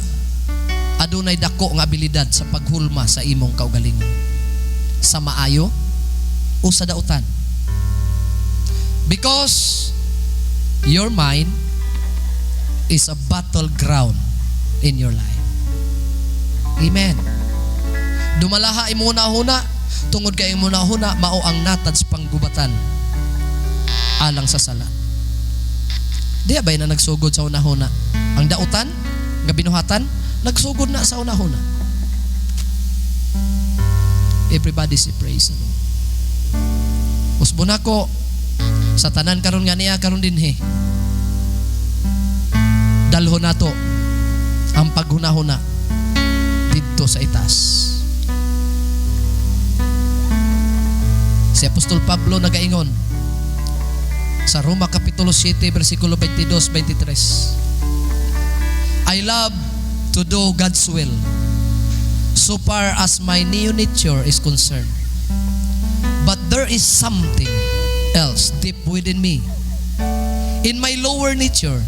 adunay dako nga abilidad sa paghulma sa imong kaugalingon, sa maayo o sa dautan. Because your mind is a battleground in your life. Amen. Dumalaha imong hunahuna tungod kay imong hunahuna mao ang natad sa panggubatan alang sa sala. Di ba na nagsugod sa hunahuna? Ang dautan nga binuhatan nagsugod na sa hunahuna. Everybody say, "Praise the Lord." Usbon ako sa tanan karon nga niya karon dinhi. Dalhon nato ang paghunahuna didto sa itaas. Si Apostol Pablo nagaingon sa Roma Kapitulo 7 versikulo 22-23. "I love to do God's will so far as my new nature is concerned. But there is something else deep within me, in my lower nature,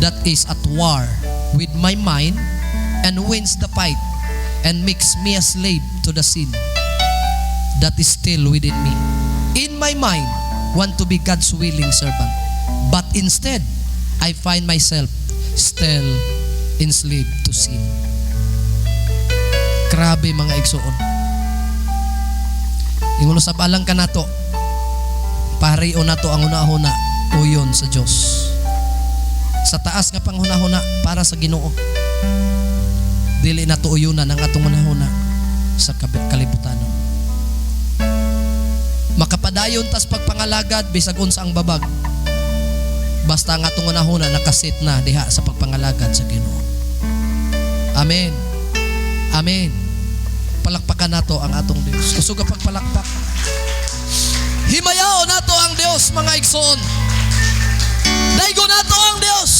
that is at war with my mind and wins the fight and makes me a slave to the sin that is still within me. In my mind, want to be God's willing servant. But instead, I find myself still enslaved to sin." Grabe, mga igsuon. Ingon usab alang kanato, pahario nato ang hunahuna uyon sa Dios. Sa taas nga panghunahuna para sa Ginoo. Dili nato uyunan ang atong hunahuna sa kalibutan. Makapadayon tas pagpangalagad bisag unsa ang babag. Basta ang atong hunahuna nakaset na diha sa pagpangalagad sa Ginoo. Amen. Amen. Palakpakan nato ang atong Dios. Kusog ang pagpalakpak. Himayaon nato ang Dios, mga igsoon. Daygo nato ang Dios.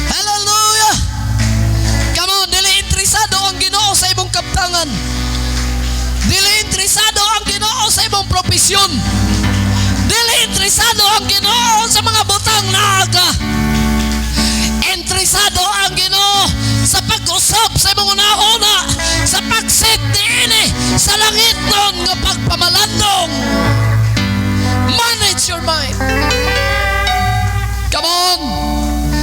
Hallelujah! Come on, dili interesado ang Ginoo sa imong kaptangan. Dili interesado ang Ginoo sa imong propesyon. Dili interesado ang Ginoo sa mga butang naa ka. Interesado ang Ginoo sa pag-usab sa imong hunahuna, sa pag-set niini sa langitnon nga pagpamalandong. Manage your mind. Come on!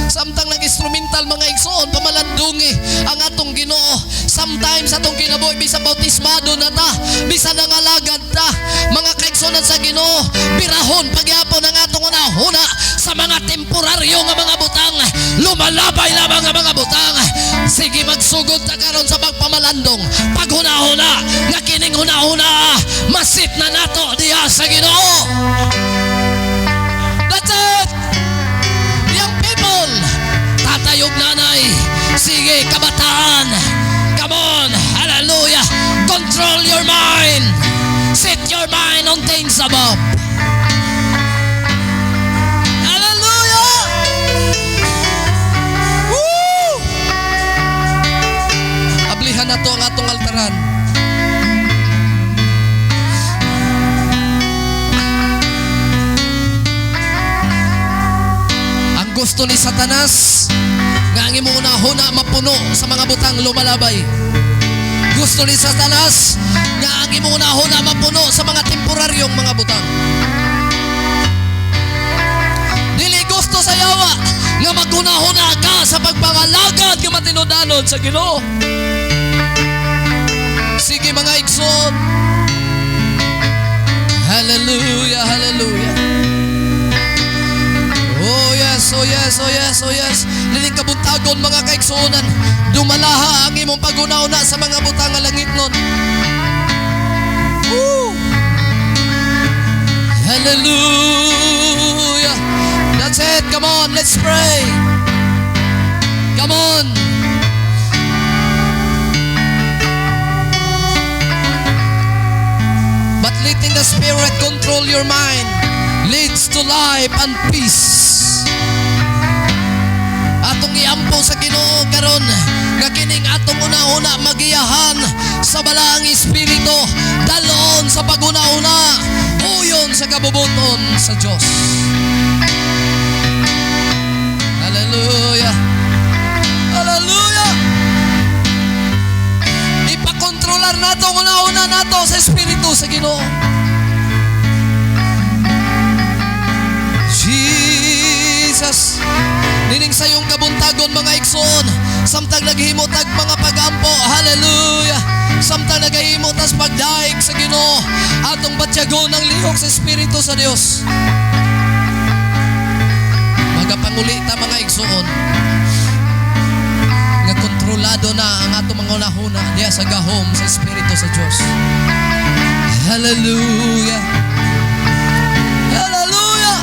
Samtang nag-instrumental, mga igsoon, pamalandungi ang atong Ginoo. Sometimes atong kinabuhi, bisan bautismado na ta, bisan nangalagad ta, mga kaigsuonan sa Ginoo, birahon pagyapon ang atong hunahuna sa mga temporaryo nga mga butang, lumalabay lamang nga mga butang. Sige, magsugod ta karon sa pagpamalandong, paghunahuna, nga kining hunahuna, ma-set na nato diha sa Ginoo. That's it! Young people, tatay ug nanay, sige, kabataan, come on, hallelujah, control your mind, set your mind on things above. Hallelujah! Woo! Ablihan nato ang atong altaran. Ang gusto ni Satanas nga ang imong hunahuna mapuno sa mga butang lumalabay. Gusto ni Satanas nga ang imong hunahuna mapuno sa mga temporaryong mga butang. Dili gusto sa yawa nga maghunahuna ka sa pagpangalagad nga matinud-anod sa Ginoo. Sige, mga igsoon. Hallelujah, hallelujah. Oh yes, oh yes, oh yes, oh yes. Nining kabuntagon, mga kaigsuonan, dumalaha ang imong paghunahuna sa mga butang nga langitnon. Woo! Hallelujah. That's it. Come on, let's pray. Come on. But letting the Spirit control your mind. Leads to life and peace. Atong iampo sa Ginoo karon nga kining atong una-una magiyahan sa Balaang Espiritu, dalon sa paguna-una uyon sa kabubuton sa Dios. Hallelujah. Hallelujah. Ipakontrolar nato ang una-una nato sa Espiritu sa Ginoo. Jesus. Nining sayong kabuntagon, mga igsoon, samtang naghimo tag mga pagampo, hallelujah. Samtang nagahimo tas pagdaig sa Ginoo, atong batyagon ang lihok sa Espiritu sa Dios. Magapanguli ta, mga igsoon, nga kontrolado na ang atong mga hunahuna diya sa gahom sa Espiritu sa Dios. Hallelujah. Hallelujah.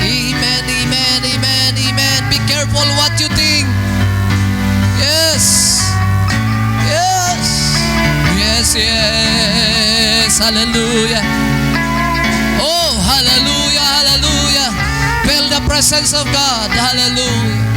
Amen, amen, amen, amen. Be careful what you think. Yes. Yes. Yes. Hallelujah. Oh, hallelujah, hallelujah. Feel the presence of God. Hallelujah.